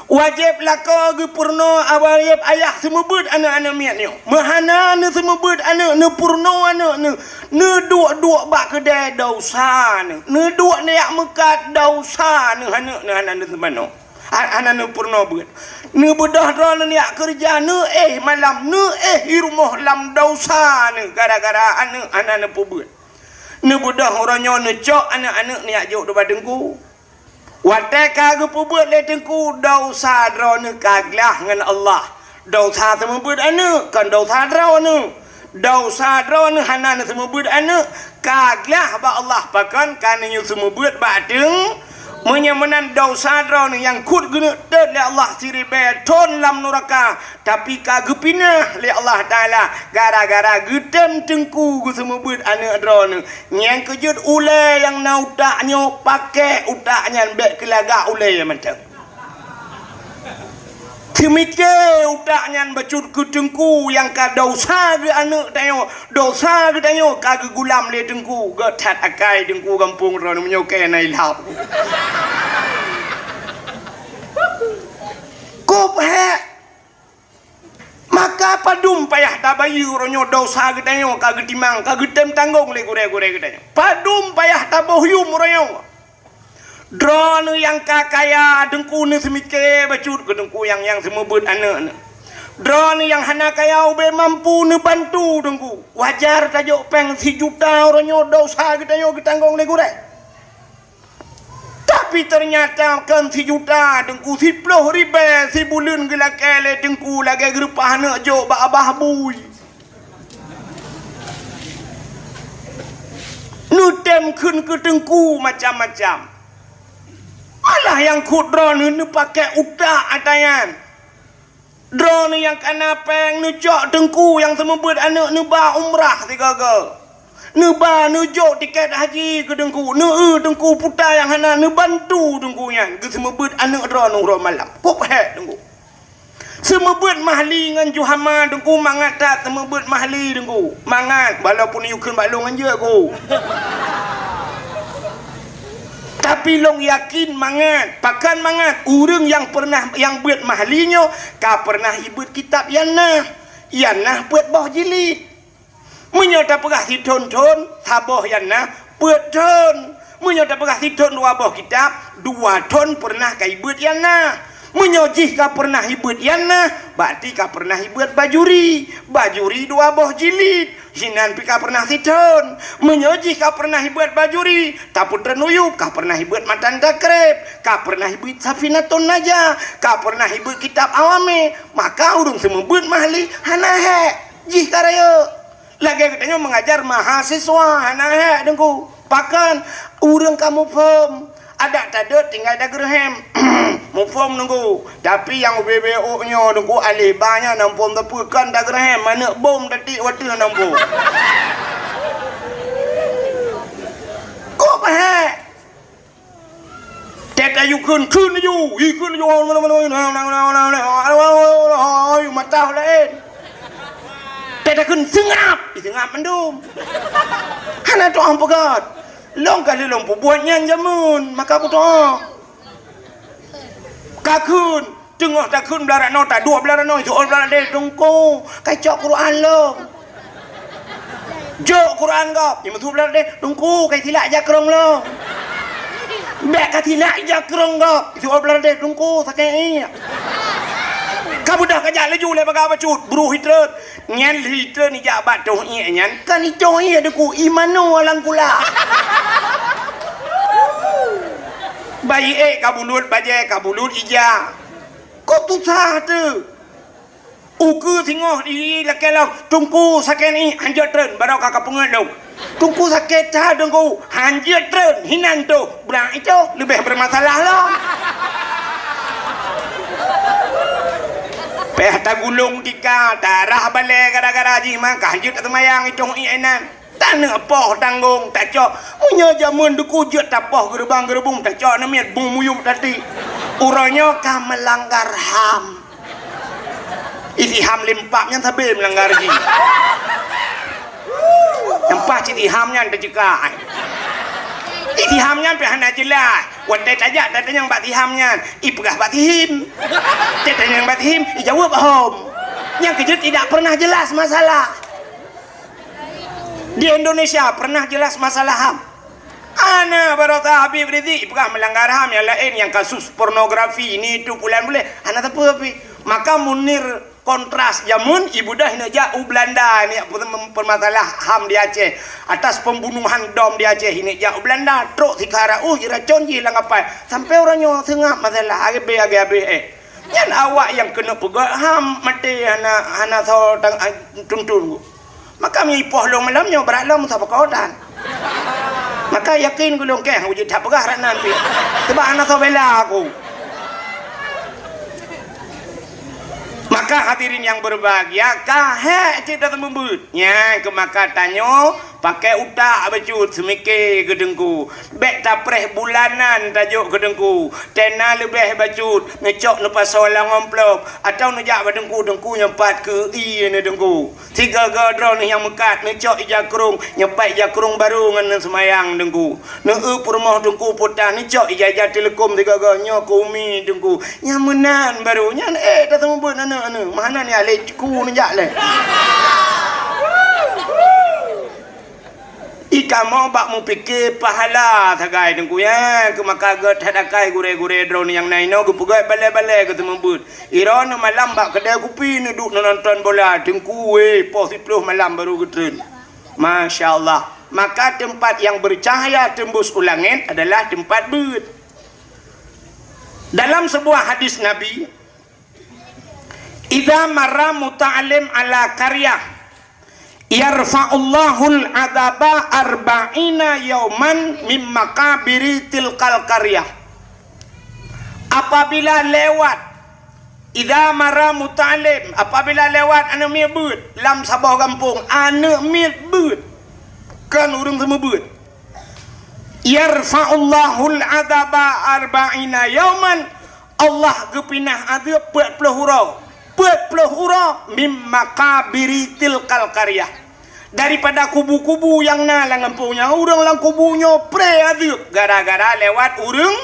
Wajéb lakoe geupeurunoe, wajéb ayah seumeubeuet aneuëk-aneuëk miet nyoe. Meuhana neuseumeubeuet aneuëk, neupeurunoe aneuëk neuh, neuduek-duek bak keudée desya neuh, neuduek neujak meukat desya neuh, aneuëk neuh hana neuseumanoe. Ha-, hana neupeurunoe beuet. Neubeudôh droeneuh neujak keureuja, neuéh malam, neuéh i rumoh lam desya neuh gara-gara aneuëk hana neupeubeuet. Neubeudôh uroe nyoe neucok aneuëk-aneuëk neujak jok ubak teungku. Watée ka geupeubeuet lé teungku, desya droeneuh ka glah ngon Allah. Desya seumeubeuet aneuëk, kon desya droeneuh. Desya droeneuh hana neuseumeubeuet aneuëk, ka glah bak Allah pakon ka neunyoe seumeubeuet bak teung. Meunyoe meunan desya droeneuh nyang kheun geuneuk tôt lé Allah siribée thon lam nuraka, tapi ka geupinah lé Allah Taala gara-gara geutem teungku geuseumeubeuet aneuëk droeneuh. Nyang keujeuet ulée nyang na utak nyoe, paké utak nyan bék keulagak ulée mantong. Seumike utak nyan bacut keu teungku nyang ka desya geuh aneuëk tanyoe, desya geuh tanyoe ka geugulam lé teungku, gét that akai teungku gampông droeneuh meunyoe keu na ilham. Kop hék. Maka padum payah tabayeue uroe nyoe desya geutanyoe ka geutimang, ka geutem tanggong lé gurée-gurée geutanyoe. Padum payah taboh yuem uroe nyoe. Droeneuh nyang ka kaya, teungku neuseumike bacut keu teungku nyang, nyang seumeubeuet aneuëk neuh. Droeneuh nyang hana kaya ubé mampu neubantu teungku. Wajar tajok péng sijuta uroe nyoe desya geutanyoe geutanggong lé gurée. Tapi teunyata kon sijuta teungku, siploh ribée sibuleuen geulakée lé teungku lagée geureupah aneuëk jok bak abah bui. Neutem kheun keu teungku macam-macam. Malah nyang kheun droeneuh neupaké utak ata nyan. Droeneuh nyang kana péng neucok teungku nyang seumeubeuet aneuëk neuba umrah sigoe-goe. Neuba neujok tiket haji keu teungku, neueu teungku puta nyang hana neubantu teungku nyan geuseumeubeuet aneuëk droeneuh uroe malam. Kop hék teungku. Seumeubeuet mahli ngon juhama teungku mangat that seumeubeuet mahli teungku. Mangat, walaupun yue kheun bak lôn ngon jeuet ku. Tapi lôn yakin mangat, pakon mangat, ureuëng nyang peureunah nyang beuet mahli nyoe ka peureunah ibeuet kitab Yanah. Yanah peuet boh jilid. Meunyoe tapeugah sithon-thon, saboh Yanah peuet thon. Meunyoe tapeugah sithon dua boh kitab, dua thon peureunah ka ibeuet Yanah. Meunyoe jih ka pernah ibeuet Yana, berarti ka pernah ibeuet Bajuri. Bajuri dua boh jilid, sinan pih ka pernah sithon. Meunyoe jih ka pernah ibeuet Bajuri, Tapeutreun Uyup, ka pernah ibeuet Matan Takreb, ka pernah ibeuet Safinatun Najah, ka pernah ibeuet kitab Awame, maka ureuëng seumeubeuet Mahli hana hék. Jih ka rayeuk. Lagée geutanyoe meungajar mahasiswa hana hék Teungku. Pakon ureuëng ka muphom, adak tadot tinggai dageureuhem. Muphom Teungku. Tapi nyang ubé-bé ôk nyoe Teungku, alih ba nyan na muphom teupeu kon dageureuhem, manök bom tatiek watée na muphom. Kok pahek? Tét ayue kheun, kheun laju, ih, kheun laju, mata laén. Tét takheun seungab, ih, seungab mandum. Hana tu'oh peugét. Lôn ka lheueh lôn peubuet nyan jameun, maka kutu'oh. Ka kheun, teungoh takheun blah ranoe, taduek blah ranoe, jok blah ranoe, Teungku, ka cok Quran lôn. Jok Quran gob, nyang meutuek blah ranoe, Teungku, ka silak jakrong lôn. Bék ka silak jakrong gob, jok blah ranoe, Teungku, sakét iek. Ka beudôh ka jak laju lé bagah bacut, bru hitreun. Nyan lheuh treun ijak bak toh iek nyan, kan itoh iek Teungku, imanu alang kula. Bayi ék ka bulut, bajée ka bulut ija. Kok tusah teuh? Ukeue singoh di lakée lom, Teungku sakét iek, hanjeuet treun, baroe ka kapeungét lom. Teungku sakét that Teungku, hanjeuet treun, hinan toh, brat itoh, leubeh beureumasalah lom. Péh tagulong tika, tarah balée gara-gara jih maka hanjeuet taseumayang itoh iek inan. Taneuk poh tanggong tacok. Meunyoe jameun Teungku jeuet tapoh geureubang-geureubong tacok aneuk miet bung muyueb tati. Uroe nyoe ka meulanggar ham. Isi ham limpak nyan sabe meulanggar jih. Nyang paih cit iham nyan teuceuka. Isi ham nyan pih hana jeulaih. Watée tajak tatanyong bak si ham nyan, ipeugah bak si him. Tatanyong bak si him, ijaweueb hom. Nyang keujeuet tidak pernah jelas masalah. Di Indonesia pernah jelas masalah ham? Ana baroesa Habib Rizik peugah meulanggar ham nyang laén, nyang kasus pornografi, ni itu pulan buleh, hana teupeu pih. Maka Munir Kontras jameun ibudah neujak u Belanda, ni permasalah ham di Aceh. Atas pembunuhan dom di Aceh, neujak u Belanda, trok sikara uh jiracon jih lam kapai. Sampai uroe nyoe seungab masalah, agé-agé habéh eh. Nyan awak nyang keuneuk peugét ham maté hana, hana soe tang, tuntun. Maka meuipoh lôn malam nyoe brat lôn meusaboh kodan. Maka yakin gulong keh uji that peugah rat nan pih. Sebab hana soe bela aku. Maka hadirin yang berbahagia, ka hék cit dah teumeubeut. Nyan keu maka tanyoe pakai utak bacut seumike keu Teungku. Bék tapreh bulanan tajok keu Teungku. Tena leubeh bacut neucok neupasoe lam amplop atau neujak bak Teungku, Teungku nyang pat keu ie neuh Teungku. Sigoe-goe droeneuh nyang meukat neucok ija krong, nyeupat ija krong barô ngon neuseumayang Teungku. Neueu peurumoh Teungku putah neucok ija-ija teuleukom sigoe-goe nyoe keu umi Teungku. Nyang meunan barô nyan ék taseumubeuet aneuk-aneuk. Meuhana ni ahli ku neujak lé. I kamoe bak meupike pahala sagai Teungku, ya, keu maka gét that akai gurée-gurée droeneuh nyang na inoe geupeugét balée-balée geuteumeubeut. Iroe neumalam bak keudée kupi neuduek neunonton bola, Teungku weh, poh siplôh malam baru geutreun. Masya Allah. Maka tempat yang bercahaya tembus u langét adalah tempat beuet. Dalam sebuah hadis Nabi, "Idza marra muta'allim ala qaryah, yarfa'ullahul adzaba arba'ina yauman mim maqabiri tilkal qaryah." Apabila lewat, idza marra muta'allim, apabila lewat aneuk miet beuet lam saboh gampông, aneuk miet beuet, kon ureuëng seumeubeuet. "Yarfa'ullahul adzaba arba'ina yauman," Allah geupinah azeub peuet ploh uroe. Peuet ploh uroe mim maqabiri tilkal qaryah. Daripada kubu-kubu nyang na lam gampông nyan, ureuëng lam kubu nyoe pré azeub gara-gara lewat ureuëng,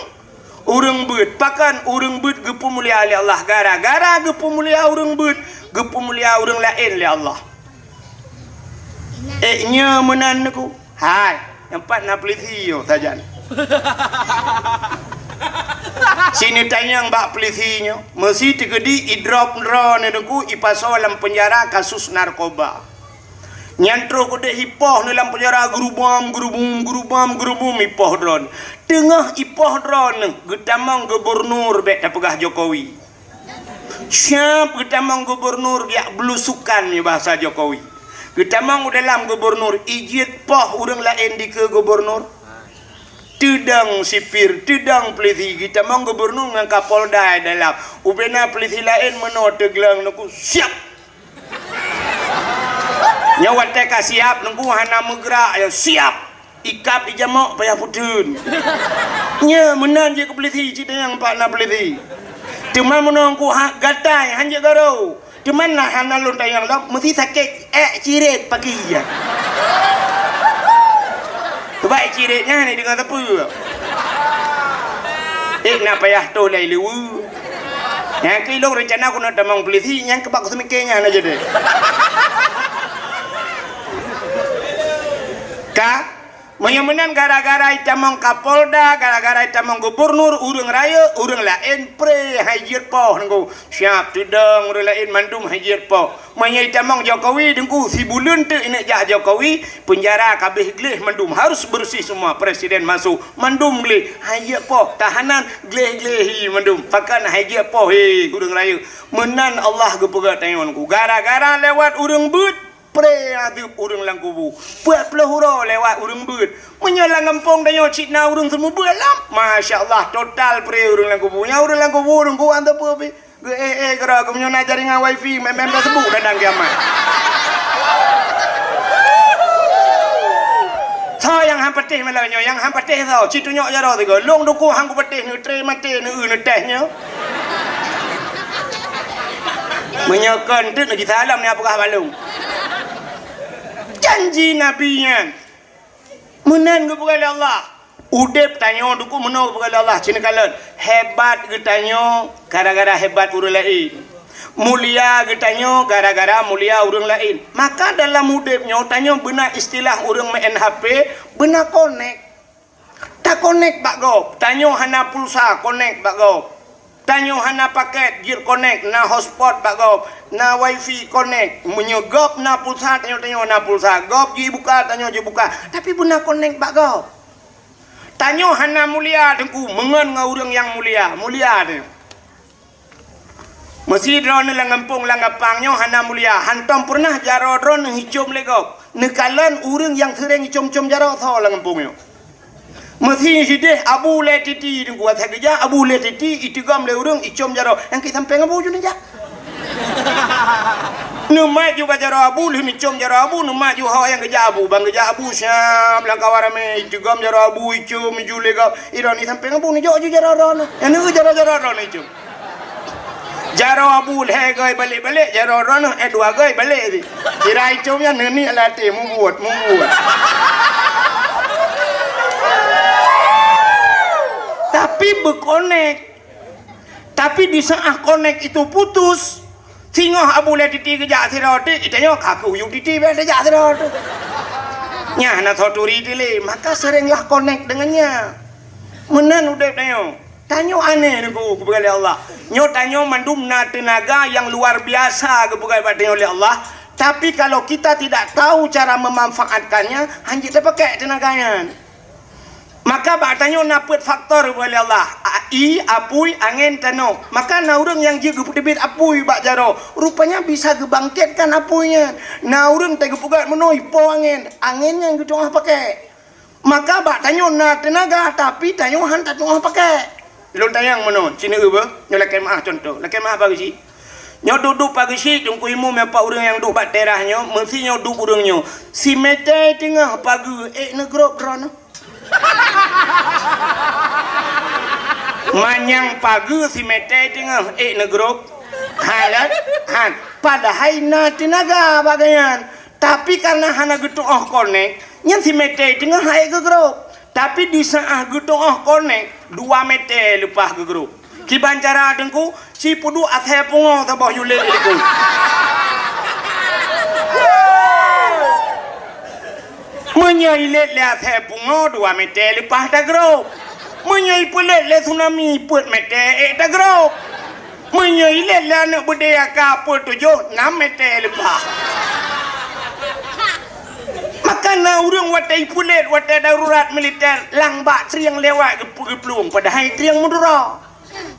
ureuëng beuet. Pakon ureuëng beuet geupeumulia lé Allah? Gara-gara geupeumulia ureuëng beuet, geupeumulia ureuëng laén lé Allah. Ék nyoe meunan neuku. Hai, nyang pat na peulisi yo sajan. Ci neutanyong bak peulisi nyoe, meusi teukeudi idrop droeneuh Teungku ipasoe lam peunjara kasus narkoba. Nyan troh keudeh ipoh neuh lam peunjara geurubom, geurubum, geurubom, geurubum ipoh droeneuh. Teungoh ipoh droeneuh geutamong gubernur, bèk tapeugah Jokowi. Siab geutamong gubernur jak beulusukan, nyoe bahasa Jokowi. Geutamong u dalam gubernur, ijeuet poh ureueng laén dikeue gubernur. Teudong sipir, teudong peulisi, geutamong gubernur ngon Kapolda dalam. Ubena peulisi laén meunoe teugleng Teungku, siab! Nyoe watèe ka siab, Teungku hana meugrak, ya siab! Ikab ijamok payah puteuen. Nyoe meunan jeuet keu peulisi, cit nyang pat na peulisi. Teuma meunoe Teungku ha-, gatai, hanjeuet garo. Teuma na hana lôn tanyong lom, meusi sakét ék cirét paki jih. Bah ék cirét nyan hana deungoe sapeue. Ék na payah toh lé leue. Nyang keu ilôn reuncana keuneuk tamong peulisi, nyang keubah kuseumiké nyan hana jadi. Ka? Meunyoe meunan gara-gara itamong Kapolda, gara-gara itamong gubernur, ureueng rayeuk, ureueng laén pré hai jeuet poh Teungku. Siab teudong ureueng laén mandum hai jeuet poh. Meunyoe itamong Jokowi Teungku, sibuleuen teuk ineuk jak Jokowi, peunjara ka abéh gleh mandum, harus bersih semua, presiden masuk, mandum gleh, hai jeuet poh, tahanan gleh-gleh hi mandum. Pakon hai jeuet poh, he, ureueng rayeuk. Meunan Allah geupeugah tanyoe Teungku. Gara-gara lewat ureueng beuet, pré azeub ureueng lam kubu. Peuet ploh uroe lewat ureueng beuet. Meunyoe lam gampông tanyoe cit na ureueng seumeubeuet lom, masya Allah, total pré ureueng lam kubu. Nyang ureueng lam kubu, ureueng kubu hana sapeue pih. Geu-éh-éh keudroe, geumeunyoe na jaringan wifi, main-main Facebook, dadang kiamat. Soe nyang han patéh malam nyoe, nyang han patéh soe, ci tunyok jaroe sigoe. Lôn Teungku han kupatéh, neutré maté, neu-eu neutéh nyoe. Meunyoe kon teuk neugisa lom, neupeugah bak lôn. Janji Nabi nyan. Meunan geupeugah lé Allah. Udép tanyoe Teungku meunoe geupeugah lé Allah, ci neukalon. Hebat geutanyoe gara-gara hebat ureueng laén. Mulia geutanyoe gara-gara mulia ureueng laén. Maka dalam udép nyoe tanyoe beuna istilah ureueng meu'en H P, beuna konek. Takonek bak gob, tanyoe hana pulsa konek bak gob. Tanyoe hana paket jeuet konek, na hotspot bak gob, na wifi konek. Meunyoe gob na pulsa, tanyoe, tanyoe na pulsa. Gob jibuka, tanyoe jibuka. Tapi beuna konek bak gob. Tanyoe hana mulia Teungku, meungon ngon ureueng nyang mulia, mulia tanyoe. Meusi droeneuh lam gampông lam gampang nyoe hana mulia, hantom peureunah jaroe droeneuh icôm lé gob. Neukalon ureueng nyang seuréng icôm-côm jaroe soe lam gampông nyoe. Meusi sideh Abu Lé Titi Teungku, asai geujak Abu Lé Titi iteugom lé ureueng icôm jaroe, nyang keu sampéng Abu ju neujak. Neumat ju bak jaroe Abu, lheueh neucôm jaroe Abu, neumat ju ho nyang geujak Abu. Ban geujak Abu siab lam kawan ramé, iteugom jaroe Abu, icôm ju lé gob. Idroeneuh sampéng Abu neujok ju jaroe droeneuh. Nyang neu jaroe-jaroe droeneuh icôm. Jaroe Abu lhèe göi balek-balek, jaroe droeneuh, eh, dua göi balek di. Kira icôm nyan neuniek lam até, mubuet, mubuet. Tapi beukonek. Tapi di saat konek itu putus, singoh Abu Lé Titi geujak sidroe teuk, geutanyoe ka keu Yue Titi bèk tajak sidroe teuk. Nyan hana soe turi dilé, maka seurénglah konek deungon nyan. Meunan udép tanyoe. Tanyoe aneh Teungku geupeugah lé Allah. Nyoe tanyoe mandum na teunaga nyang luar biasa geupeugah bak tanyoe lé Allah. Tapi kalau kita tidak tahu cara memanfaatkannya, hanjeuet tapakék teunaga nyan. Maka bak tanyoe na peuet faktor geupeugah lé Allah. A-, ie, apui, angén, tanoh. Maka na ureueng nyang jeuet geupeuteubiet apui bak jaroe. Rupanya bisa geubangkitkan apui nyan. Na ureueng teugeupeugot meunoe ipo angén. Angén nyan geutu'oh pakék. Maka bak tanyoe na teunaga, tapi tanyoe han tatu'oh pakék. Lôn tanyong meunoe, sineuk beuh, nyoe lakèe meu'ah cuntoh. Lakèe meu'ah pageue chik. Nyoe duek-duek pageue chik, Teungku Imum nyan pat ureueng nyang duek bak teras nyoe, meusi nyoe duek ureueng nyoe. Simètè teungoh pageue ék neugrôp droeneuh. Manyang pageue simètè teungoh ék neugrôp. Han, han. Padahai na teunaga bak geuh nyan. Tapi kareuna hana geutu'oh konek, nyan simètè teungoh han ék geugrôp. Tapi di saat geutu'oh konek, dua mètè leupah geugrôp. Kiban cara Teungku, ci peuduek asèe pungo saboh yue lét di likôt. Meunyoe ilét lé asèe pungo, dua mètè leupah tagrôp. Meunyoe ipeulet lé tsunami, peuet mètè ék tagrob. Meunyoe ilét lé aneuk beudé aka peuet tujoh, nam mètè leupah. Maka na ureueng watèe ipeulet, watèe darurat militer, lam bak trieng lewat geup-, geuplueng, padahai trieng meudura.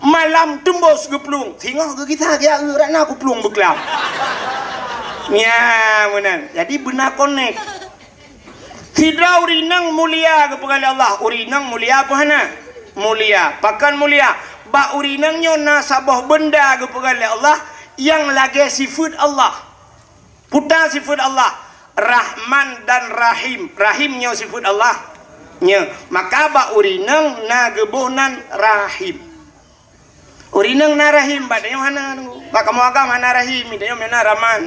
Malam teumbos geuplueng, singoh geugisa geujak eu rot na geuplueng beuklam. Nya meunan. Jadi beuna konek. Sidroe ureueng inong mulia geupeugah lé Allah, ureueng inong mulia peue hana? Mulia. Pakon mulia? Bak ureueng inong nyoe na saboh beunda geupeugah lé Allah nyang lagèe sifeuet Allah. Peue sifeuet Allah? Rahman dan Rahim. Rahim nyoe sifeuet Allah. Nyoe. Maka bak ureueng inong na geuboh nan Rahim. Ureueng inong na rahim, bak tanyoe hana nunggu. Bak kamoe agam hana rahim, tanyoe meunan Rahman.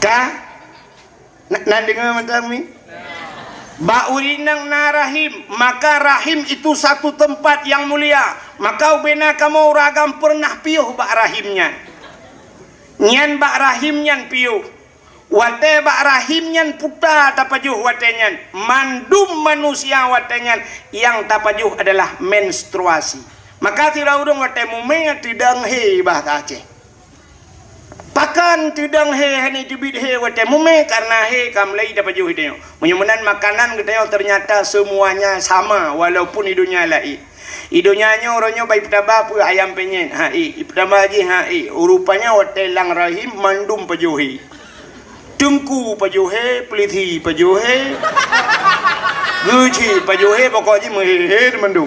Ka? Na, na deungö mantong mi? Bak ureueng inong na rahim, maka rahim itu satu tempat yang mulia. Maka ubena kamoe ureueng agam peureunah piôh bak rahim nyan. Nyan bak rahim nyan piôh. Watèe bak rahim nyan puta tapajoh watèe nyan, mandum manusia watèe nyan nyang tapajoh adalah menstruasi. Maka sidroe ureueng watèe mumè teudong hé bahasa Aceh. Pakon teudong hé hana teubiet hé watèe mumè, kareuna hé ka mulai tapajoh tanyoe. Meunyoe meunan makanan geutanyoe ternyata semuanya sama walaupun di dunia laén. Di donya nyoe uroe nyoe bak ipeutaba peue ayam penyet, ha ék, ipeutaba jih ha ék. Rupanya watèe lam rahim mandum pajoh hé. Teungku pajoh hé, peulisi pajoh hé. Geuchik pajoh hé, pokok jih meuhé-hé mandum.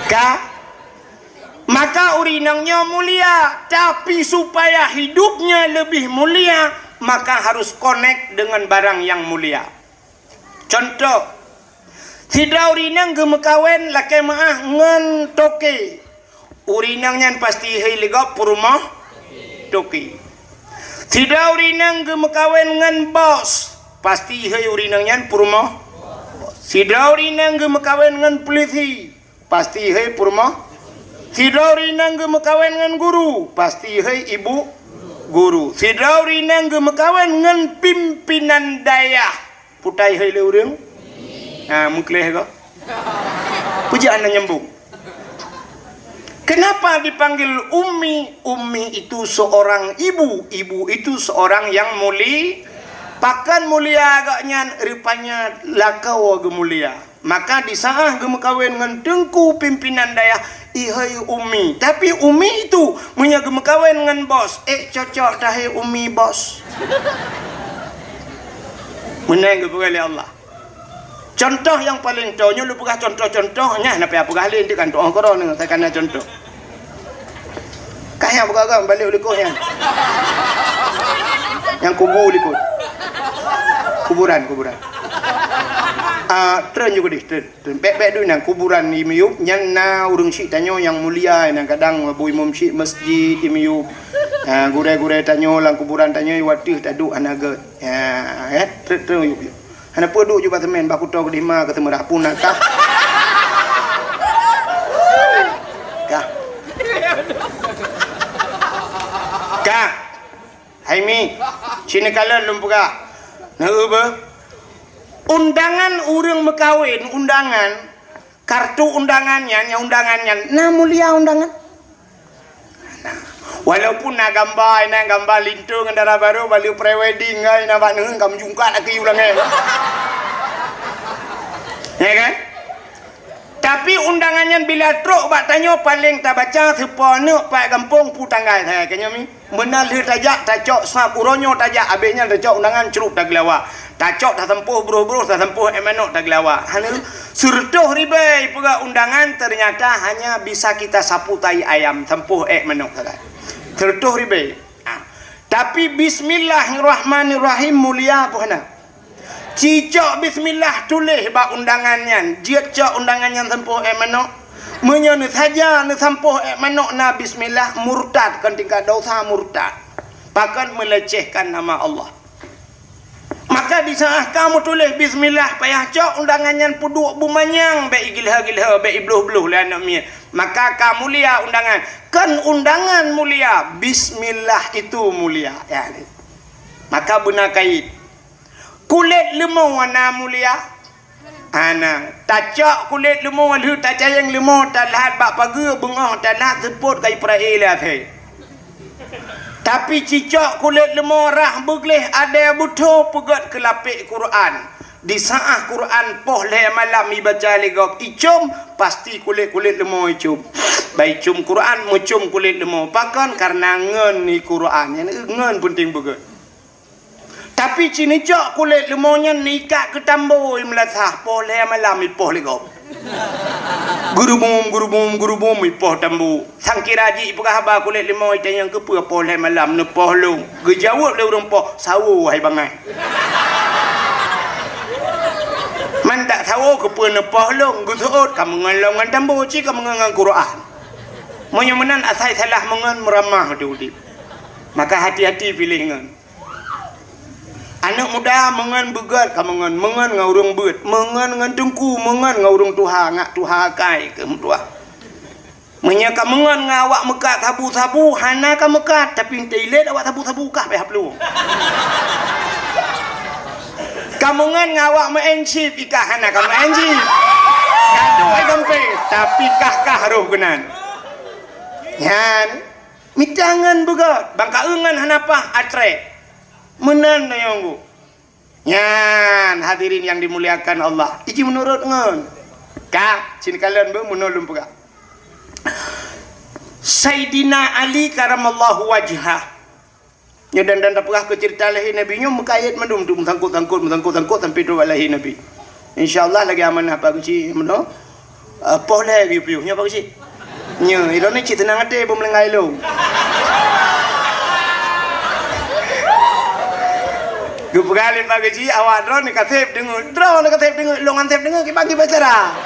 Ka? Maka ureueng inong nyoe mulia, tapi supaya hidupnya lebih mulia, maka harus konek dengan barang yang mulia. Contoh, sidroe ureueng inong geumeukawen lakèe meu'ah ngon toke. Ureueng inong nyan pasti hei lé gob peurumoh toke. Sidroe ureueng inong geumeukawen ngon bos, pasti hei ureueng inong nyan peurumoh. Sidroe ureueng inong geumeukawen ngon peulisi, pasti hei peurumoh. Sidroe ureueng inong geumeukawen ngon guru, pasti hei ibu guru. Sidroe ureueng inong geumeukawen ngon pimpinan dayah, putai hei lé ureueng. Ha, meukleh ko. Peue jeuet hana nyambung. Kenapa dipanggil ummi? Ummi itu seorang ibu, ibu itu seorang yang muli-, pakon mulia agaknyan, rupanya lakoe geumulia. Maka di saat geumeukawen ngon teungku pimpinan dayah, ihai umi. Tapi umi itu, meunyoe geumeukawen ngon bos, ék cocok tahai umi bos. Meunan geupeugah lé Allah. Contoh nyang paleng toe, nyoe lôn peugah contoh-contoh, nyan na payah peugah lé, nanti kan tu'oh keudroe, saya kana contoh. Kah nyang peugah-peugah, balik u likot nyan. Nyang kubu likot. Kuburan, kuburan. Ah, treun ju keudeh, treun. Treun. Bèk-bèk duek nyan, kuburan di miyueb, nyan na ureueng syik tanyoe nyang mulia, nyang kadang bu imum syik masjid di miyueb. Ah, gurèe-gurèe tanyoe lam kuburan tanyoe, watèe taduek hana gèt. Ya, eh, treun, treun, yuk, yuk. Hana peue duek ju bak seumén, bak kuto keudeh ma keu seumeurah pun na kah. Kah. Kah. Hai mi, sini kalon lôn peugah. Nah, eu beuh. Undangan ureueng meukawen, undangan, kartu undangan nyan, nyang undangan nyan, na mulia undangan. Nah, walaupun na gamba, na gamba linto ngon dara barô, bak lheueh pre-wedding, ngon na bak neuheun ka meujungkat laki ulang nyan. Ya kan? Tapi undangan nyan bila trok bak tanyoe paleng tabaca seupôt aneuk pat gampông pu tanggai hai keu nyoe mi. Meunan lheueh tajak tacok sab uroe nyoe tajak abéh nyan tacok undangan crup tageulawa. Tacok tasampôh broh-broh tasampôh ék manok tageulawa. Hana seureutôh ribèe peugah undangan ternyata hanya bisa kita sapu tai ayam sampôh ék manok sagai. Seureutôh ribèe. Ah. Tapi bismillahirrahmanirrahim mulia peue hana? Cicok bismillah tuléh bak undangan nyan, jeuet cok undangan nyan sampôh ék manok. Meunyoe neusaja neusampôh ék manok na bismillah, murtad, kon tingkat dosa murtad. Pakon melecehkan nama Allah. Maka di saat ka meutuléh bismillah payah cok undangan nyan peuduek beumanyang, bèk igilha-gilha, bèk ibloh-bloh lé aneuk miet. Maka ka mulia undangan. Kon undangan mulia, bismillah itu mulia. Ya. Maka beuna kait. Kulét leumô na mulia. Hana. Tacok kulét leumô lheueh tacayeng leumô, talhat bak pageue, beungoh talhat seupôt ka ipra'e lé asèe. Tapi cicok kulét leumô rhah beugleh adèe beutho peugöt keu lapék Quran. Di saát Quran poh lhèe malam ibaca lé gob icôm, pasti kulét-kulét leumô icôm. Bah icôm Quran, meucôm kulét leumô. Pakon? Kareuna ngon i Quran. Nyan ngon peunteng beugöt. Tapi ci neucok kulét leumô nyan neuikat keu tambo i meulasah, poh lhèe malam ipoh lé gob. Gurubum, gurubum, gurubum ipoh tambo. Sangkira jih ipeugah haba kulét leumô itanyong keupeue poh lhèe malam neupoh lôn. Geujaweueb lé ureueng poh, "Sawo hai bangai." Mandak sawo keupeue neupoh lôn, geuseuôt ka meungon lom ngon tambo, ci ka meungon ngon Quran. Meunyoe meunan asai salah meungon meuramah di udép. Maka hati-hati piléh ngon. Aneuk muda meungon beugöt ka meungon, meungon ngon ureueng beuet, meungon ngon teungku, meungon ngon ureueng tuha, ngak tuha akai keu meutuah. Meunyoe ka meungon ngon awak meukat sabu-sabu, hana ka meukat, tapi teuilet awak sabu-sabu kah payah plueng. Ka meungon ngon awak meu'en chip, ikah hana ka meu'en chip. Gadoh ai gampé, tapi kah-kah roh keunan. Nyan. Mita ngon beugöt, bangka eungon hana paih atré. Meunan nyoe ngu. Nyan, hadirin yang dimuliakan Allah. Iji meunurot ngon. Ka, sinikalon beu meunoe lôn peugah. Saidina Ali karamallahu wajhah. Nyoe dan, dan tapeugah keu ceurita lahé Nabi nyoe meukayét mandum tu, meusangkot-sangkot, meusangkot-sangkot sampai trok lahé Nabi. Insya Allah lagèe amanah Pak Geuchik meunoe. Eh, poh lhèe geuyue piôh nyoe Pak Geuchik. Nyoe, ilôn ni cit seunang até beumeulanggai lôn. Geupeugah lé Pak Geuchik, awak droeneuh ka sép deungoe. Droeneuh ka sép deungoe, lôn han sép deungoe, kiban kiban cara.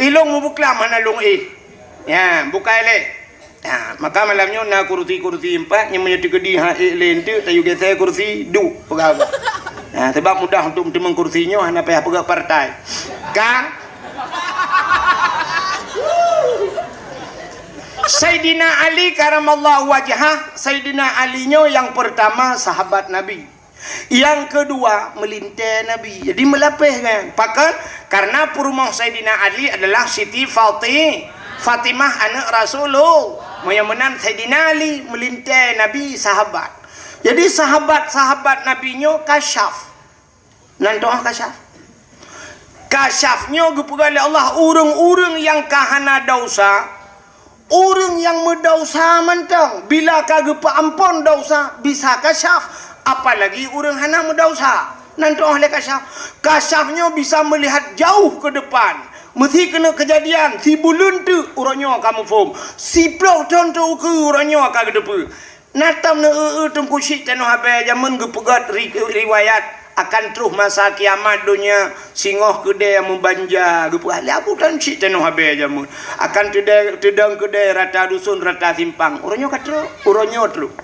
Ilôn mubeuklam hana lôn éh. Nyan, bukai lé. Ha, maka malam nyoe na kursi-kursi empat, nyang meunyoe teukeudi han ék lé eunteuk, tayue geusé kursi duek peugah. Ha, sabab mudah untuk meuteumèe kursi nyoe hana payah peugah partai. Kan? Saidina Ali karamallahu wajhah, Saidina Ali nyoe nyang pertama sahabat Nabi. Nyang keudua, meulintèe Nabi. Jadi meulapéh kan. Pakon? Karena peurumoh Saidina Ali adalah Siti Fati-, Fatimah aneuk Rasulullah. Meunyoe meunan Saidina Ali meulintèe Nabi sahabat. Jadi sahabat-sahabat Nabi nyoe kasyaf. Nan doa kasyaf. Kasyaf nyoe geupeugah lé Allah ureueng-ureueng nyang ka hana desya, ureueng nyang meudesya mantong bila ka geupeuamphon desya bisa kasyaf, apalagi ureueng hana meudesya. Nan doa lé kasyaf. Kasyaf nyoe bisa meulihat jauh keu depan. Meusi keuneuk keujadian, sibuleuen teuk uroe nyoe ka muphom. Siplôh thon teuh ukeue uroe nyoe ka geuteupeue. Na tam neu-eu-eu Teungku Chik Tanoh Abee jameun geupeugöt ri-, riwayat akan troh masa kiamat donya singoh keudè meubanja geupeugah lé Abu Tan Chik Tanoh Abee jameun akan teudè-, teudong keudè rata dusun rata simpang. Uroe nyoe ka troh, uroe nyoe troh.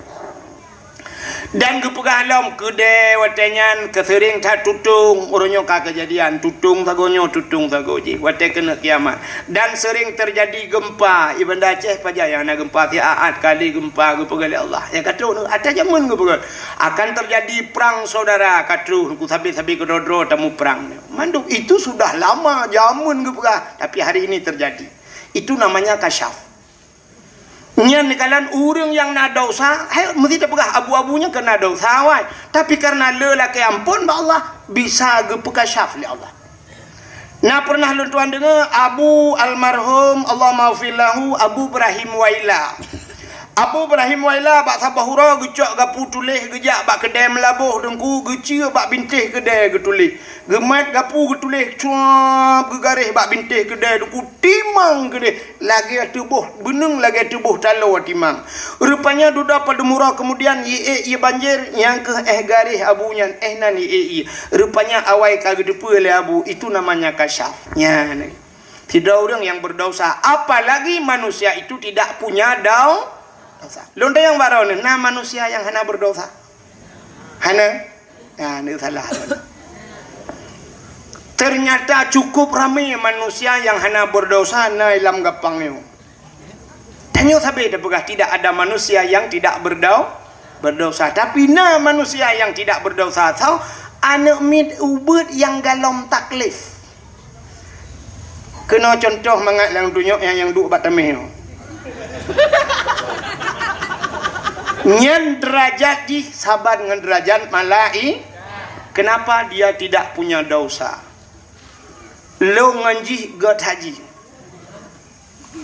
Dan geupeugah lom keudè watèe nyan keuseuring that tutong, uroe nyoe ka keujadian tutong sagoe nyoe tutong sagoe jih watèe keuneuk kiamat. Dan seuring teujadi geumpa, i Banda Aceh pajan nyang na geumpa, siat kali geumpa geupeugah lé Allah. Nyang ka troh, ata jameun geupeugah, akan teujadi prang saudara ka troh, ku sabe-sabe keudroe-droe tamuprang. Mandum itu sudah lama jameun geupeugah, tapi hari ini terjadi. Itu namanya kasyaf. Nyan dikalan ureueng nyang na desya, hai, meusti tapeugah abu-abu nyan keu na desya, wai. Tapi kareuna le lakèe amphon bak Allah, bisa geupeukasyaf lé Allah. Na pernah lôn tuan deungoe Abu almarhum, Allahummaghfir lahu, Abu Ibrahim Waila. Abu Ibrahim Waila bak saboh uroe geucok gapu tuléh geujak bak keudè meulaboh teungku, geucue bak bintéh keudè geutuléh. Geumat gapu geutuléh cuap geugaréh bak bintéh keudè teungku, timang keudè lagèe teuboh beuneueng, lagèe teuboh taloe timang. Rupanya dudoe padum uroe keumudian ie ék ie banjir, nyang keuh éh garéh abu nyan, éh nan ie ék ie. Rupanya awai ka geuteupeue lé abu, itu namanya kasyaf. Nyan. Sidroe ureueng nyang beudesya, apalagi manusia itu tidak punya dau-, desya. Lôn tanyong baroe nyoe, na manusia nyang hana beudesya? Hana? Nah, ni salah. Ternyata cukup ramé manusia nyang hana beudesya na lam gampang nyoe. Tanyoe sabe tapeugah tidak ada manusia yang tidak berdau-, Berdosa. Tapi na manusia nyang tidak berdosa. Soe? Aneuk miet ubeut nyang galom taklif. Keunoe cuntoh mangat lam dunia nyang, nyang duek bak tameh nyoe. Nyan derajat jih saban ngon derajat malai-, kenapa dia tidak punya dosa? Lôn ngon jih gét haji.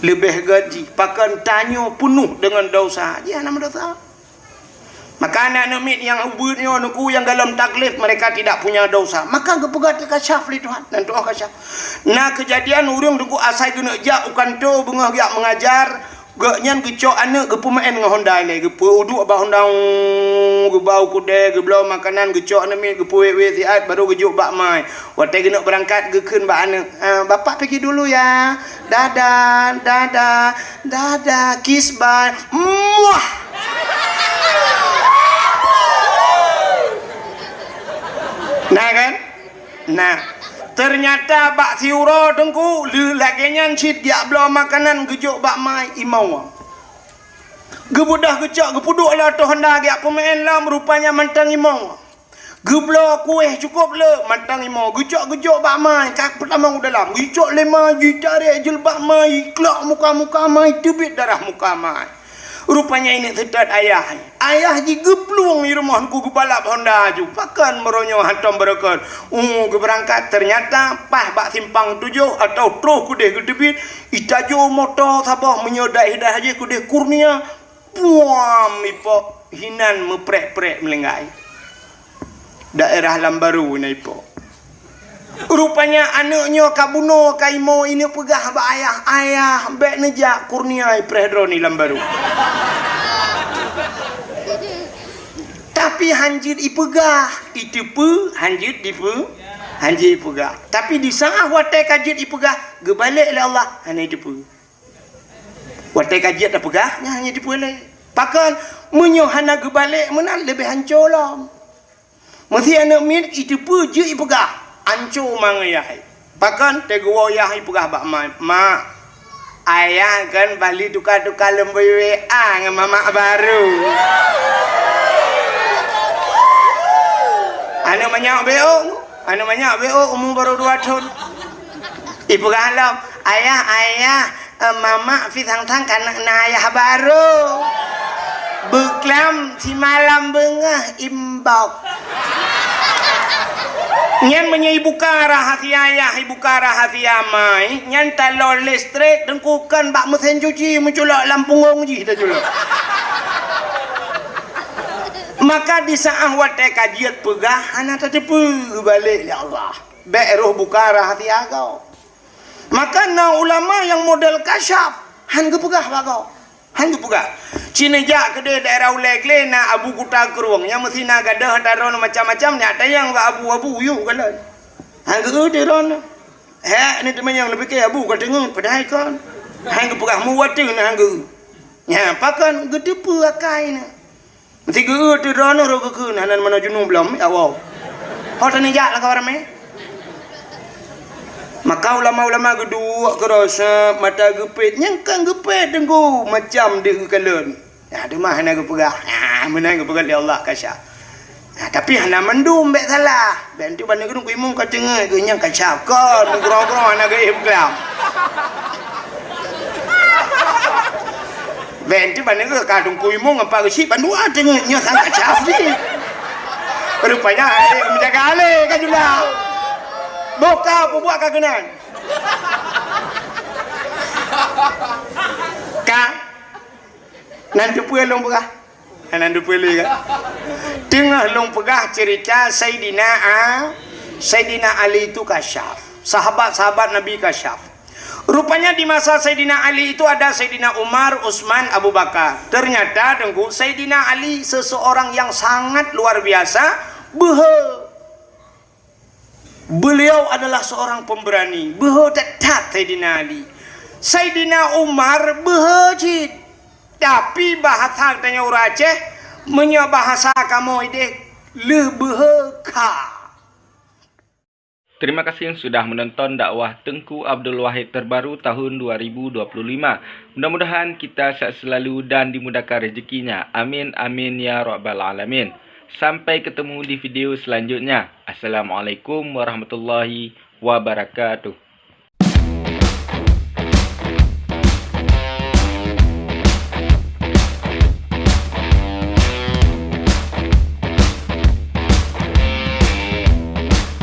Leubeh gét jih, pakon tanyoe peunoh deungon dosa. Jih hana meudosa. Maka aneuk miet nyang ubeut nyoe, Teungku, nyang galom taklif, mereka tidak punya dosa. Maka geupeugah teukasyaf lé Tuhan, dan Tuhan kasyaf. Na keujadian ureuëng, Teungku, asai geuneuk jak u kantô beungoh jak meungajar, gobnyan geucok aneuk geupeumeu'en ngon honda ilée, geupeu uduk bak honda, geubau keudè, geubloe makanan, geucok aneuk miet, geupeuwét-wét siat, baru geujok bak mai. Watée geuneuk beurangkat, geukheun bak aneuk, "Ah, Bapak pergi dulu ya. Dadah, dadah, dadah, kiss bye." Muah! Nah kan? Nah, ternyata bak siuroe, Teungku, lé-, lagée nyan cit geujak bloe makanan geujok bak mai imoe. Geubeudôh geucok, geupeuduek lom ateueh honda geujak peumeu'en lom, rupanya mantong imoe. Geubloe kueh cukôp le, mantong imoe. Geucok geujok bak mai, ka peutamong u dalam. Geucok lé mai, jitarek jilbab mai, jiklok muka-muka mai, teubiet darah muka mai. Rupanya ineuk seutôt ayah. Ayah jih geuplueng di rumoh, Teungku, geubalap honda aju. Pakon meunyoe hántom beureukat. Uh, geubeurangkat, ternyata paih bak simpang tujoh atau troh keudeh geuteubiet, itajo moto saboh meunyoe daerah-daerah jih keudeh Kurnia, puam ipok hinan meuprek-prek meulinggai. Daerah Lambaru na ipok. Rupanya aneuk nyoe ka bunoe ka imoe, ineuk peugah bak ayah, "Ayah, bék neujak Kurnia, ipreh droe ni Lambaru." Tapi hanjeuet ipeugah, iteupeue, hanjeuet dipeu-, hanjeuet ipeugah. Tapi di saát watée ka jeuet ipeugah, geubalek lé Allah, hana iteupeue. Watée ka jeuet tapeugah, nyan hana iteupeue lé. Pakon, meunyoe hana geubalek meunan leubeh hanco lom. Meusé aneuk miet iteupeue jeuet ipeugah, anco mangat yah. Pakon, teuh geuwoe yah ipeugah bak ma-, "Mak, ayah kan bali tuka-tuka lom beu W A ngon mamak baru." Aneuk manyak B O, aneuk manyak B O umu baru dua thon. Ipeugah lom, "Ayah, ayah, eh, mamak pi sang-sang ka na ayah baru. Beuklam simalam beungoh imbok." Nyan meunyoe ibuka rahasia ayah, ibuka rahasia mai, nyan talo listrik, Teungku, kon bak meusén cuci meuculok lam punggong jih taculok. Maka di saát watée ka jeuet peugah, hana tateupeue, geubalek lé Allah. Bék roh buka rahasia gob. Maka na ulama nyang model kasyaf, han geupeugah bak gob. Han geupeugah. Ci neujak keudeh daerah Ulée Glé na Abu Kuta Krueng, nyang meusti na gadôh ata droeneuh macam-macam, nyak tanyong bak Abu, "Abu, yue kalon?" Han geu-eu teuh droeneuh. Hék, ni teumanyong neupike Abu ka teungeut, padahai kon. Han geupeugah mu wateuh na han geu-eu. Nya, pakon geuteupeue akai na. Meusti geu-eu teuh droeneuh rot geukheun, hana meunoe junub lom, ya Allah. Ho teuneujak lam kawan ramé. Maka ulama-ulama geuduek keuroseb, mata geupet, nyang kan geupet Teungku, macam deuek geukalon. Ya, teuma hana geupeugah. Ya, meunan geupeugah lé Allah kasyaf. Ya, tapi hana mandum bék salah. Bék enteuk ban neugeuh imum ka teungeut geuh nyang kasyaf. Kon, meugroe-groe hana geuéh peugah. Bék enteuk ban neugeuh ka Teungku Imum ngon Pak Geuchik bandua teungeut nyoe sang kasyaf jih. Rupanya, eh, meujaga alé ka jula. Boh ka peubuet ka keunan. Ka. Nan teupeue lôn peugah. Nan teupeue lé kan. Teungoh lôn peugah cerita Saidina A-, Saidina Ali itu kasyaf. Sahabat-sahabat Nabi kasyaf. Rupanya di masa Saidina Ali itu ada Saidina Umar, Utsman, Abu Bakar. Ternyata, Teungku, Saidina Ali seseorang yang sangat luar biasa, beuhe. Beliau adalah seorang pemberani, beuhe that-that Saidina Ali. Saidina Umar beuhe cit. Tapi bahasa tanyoe ureuëng Aceh, meunyoe bahasa kamoe ideh, lheueh beuhe kha. Terima kasih sudah menonton dakwah Teungku Abdul Wahid terbaru tahun dua ribu dua puluh lima. Mudah-mudahan kita sehat selalu dan dimudahkan rezekinya. Amin, amin, ya rabbal alamin. Sampai ketemu di video selanjutnya. Assalamualaikum warahmatullahi wabarakatuh.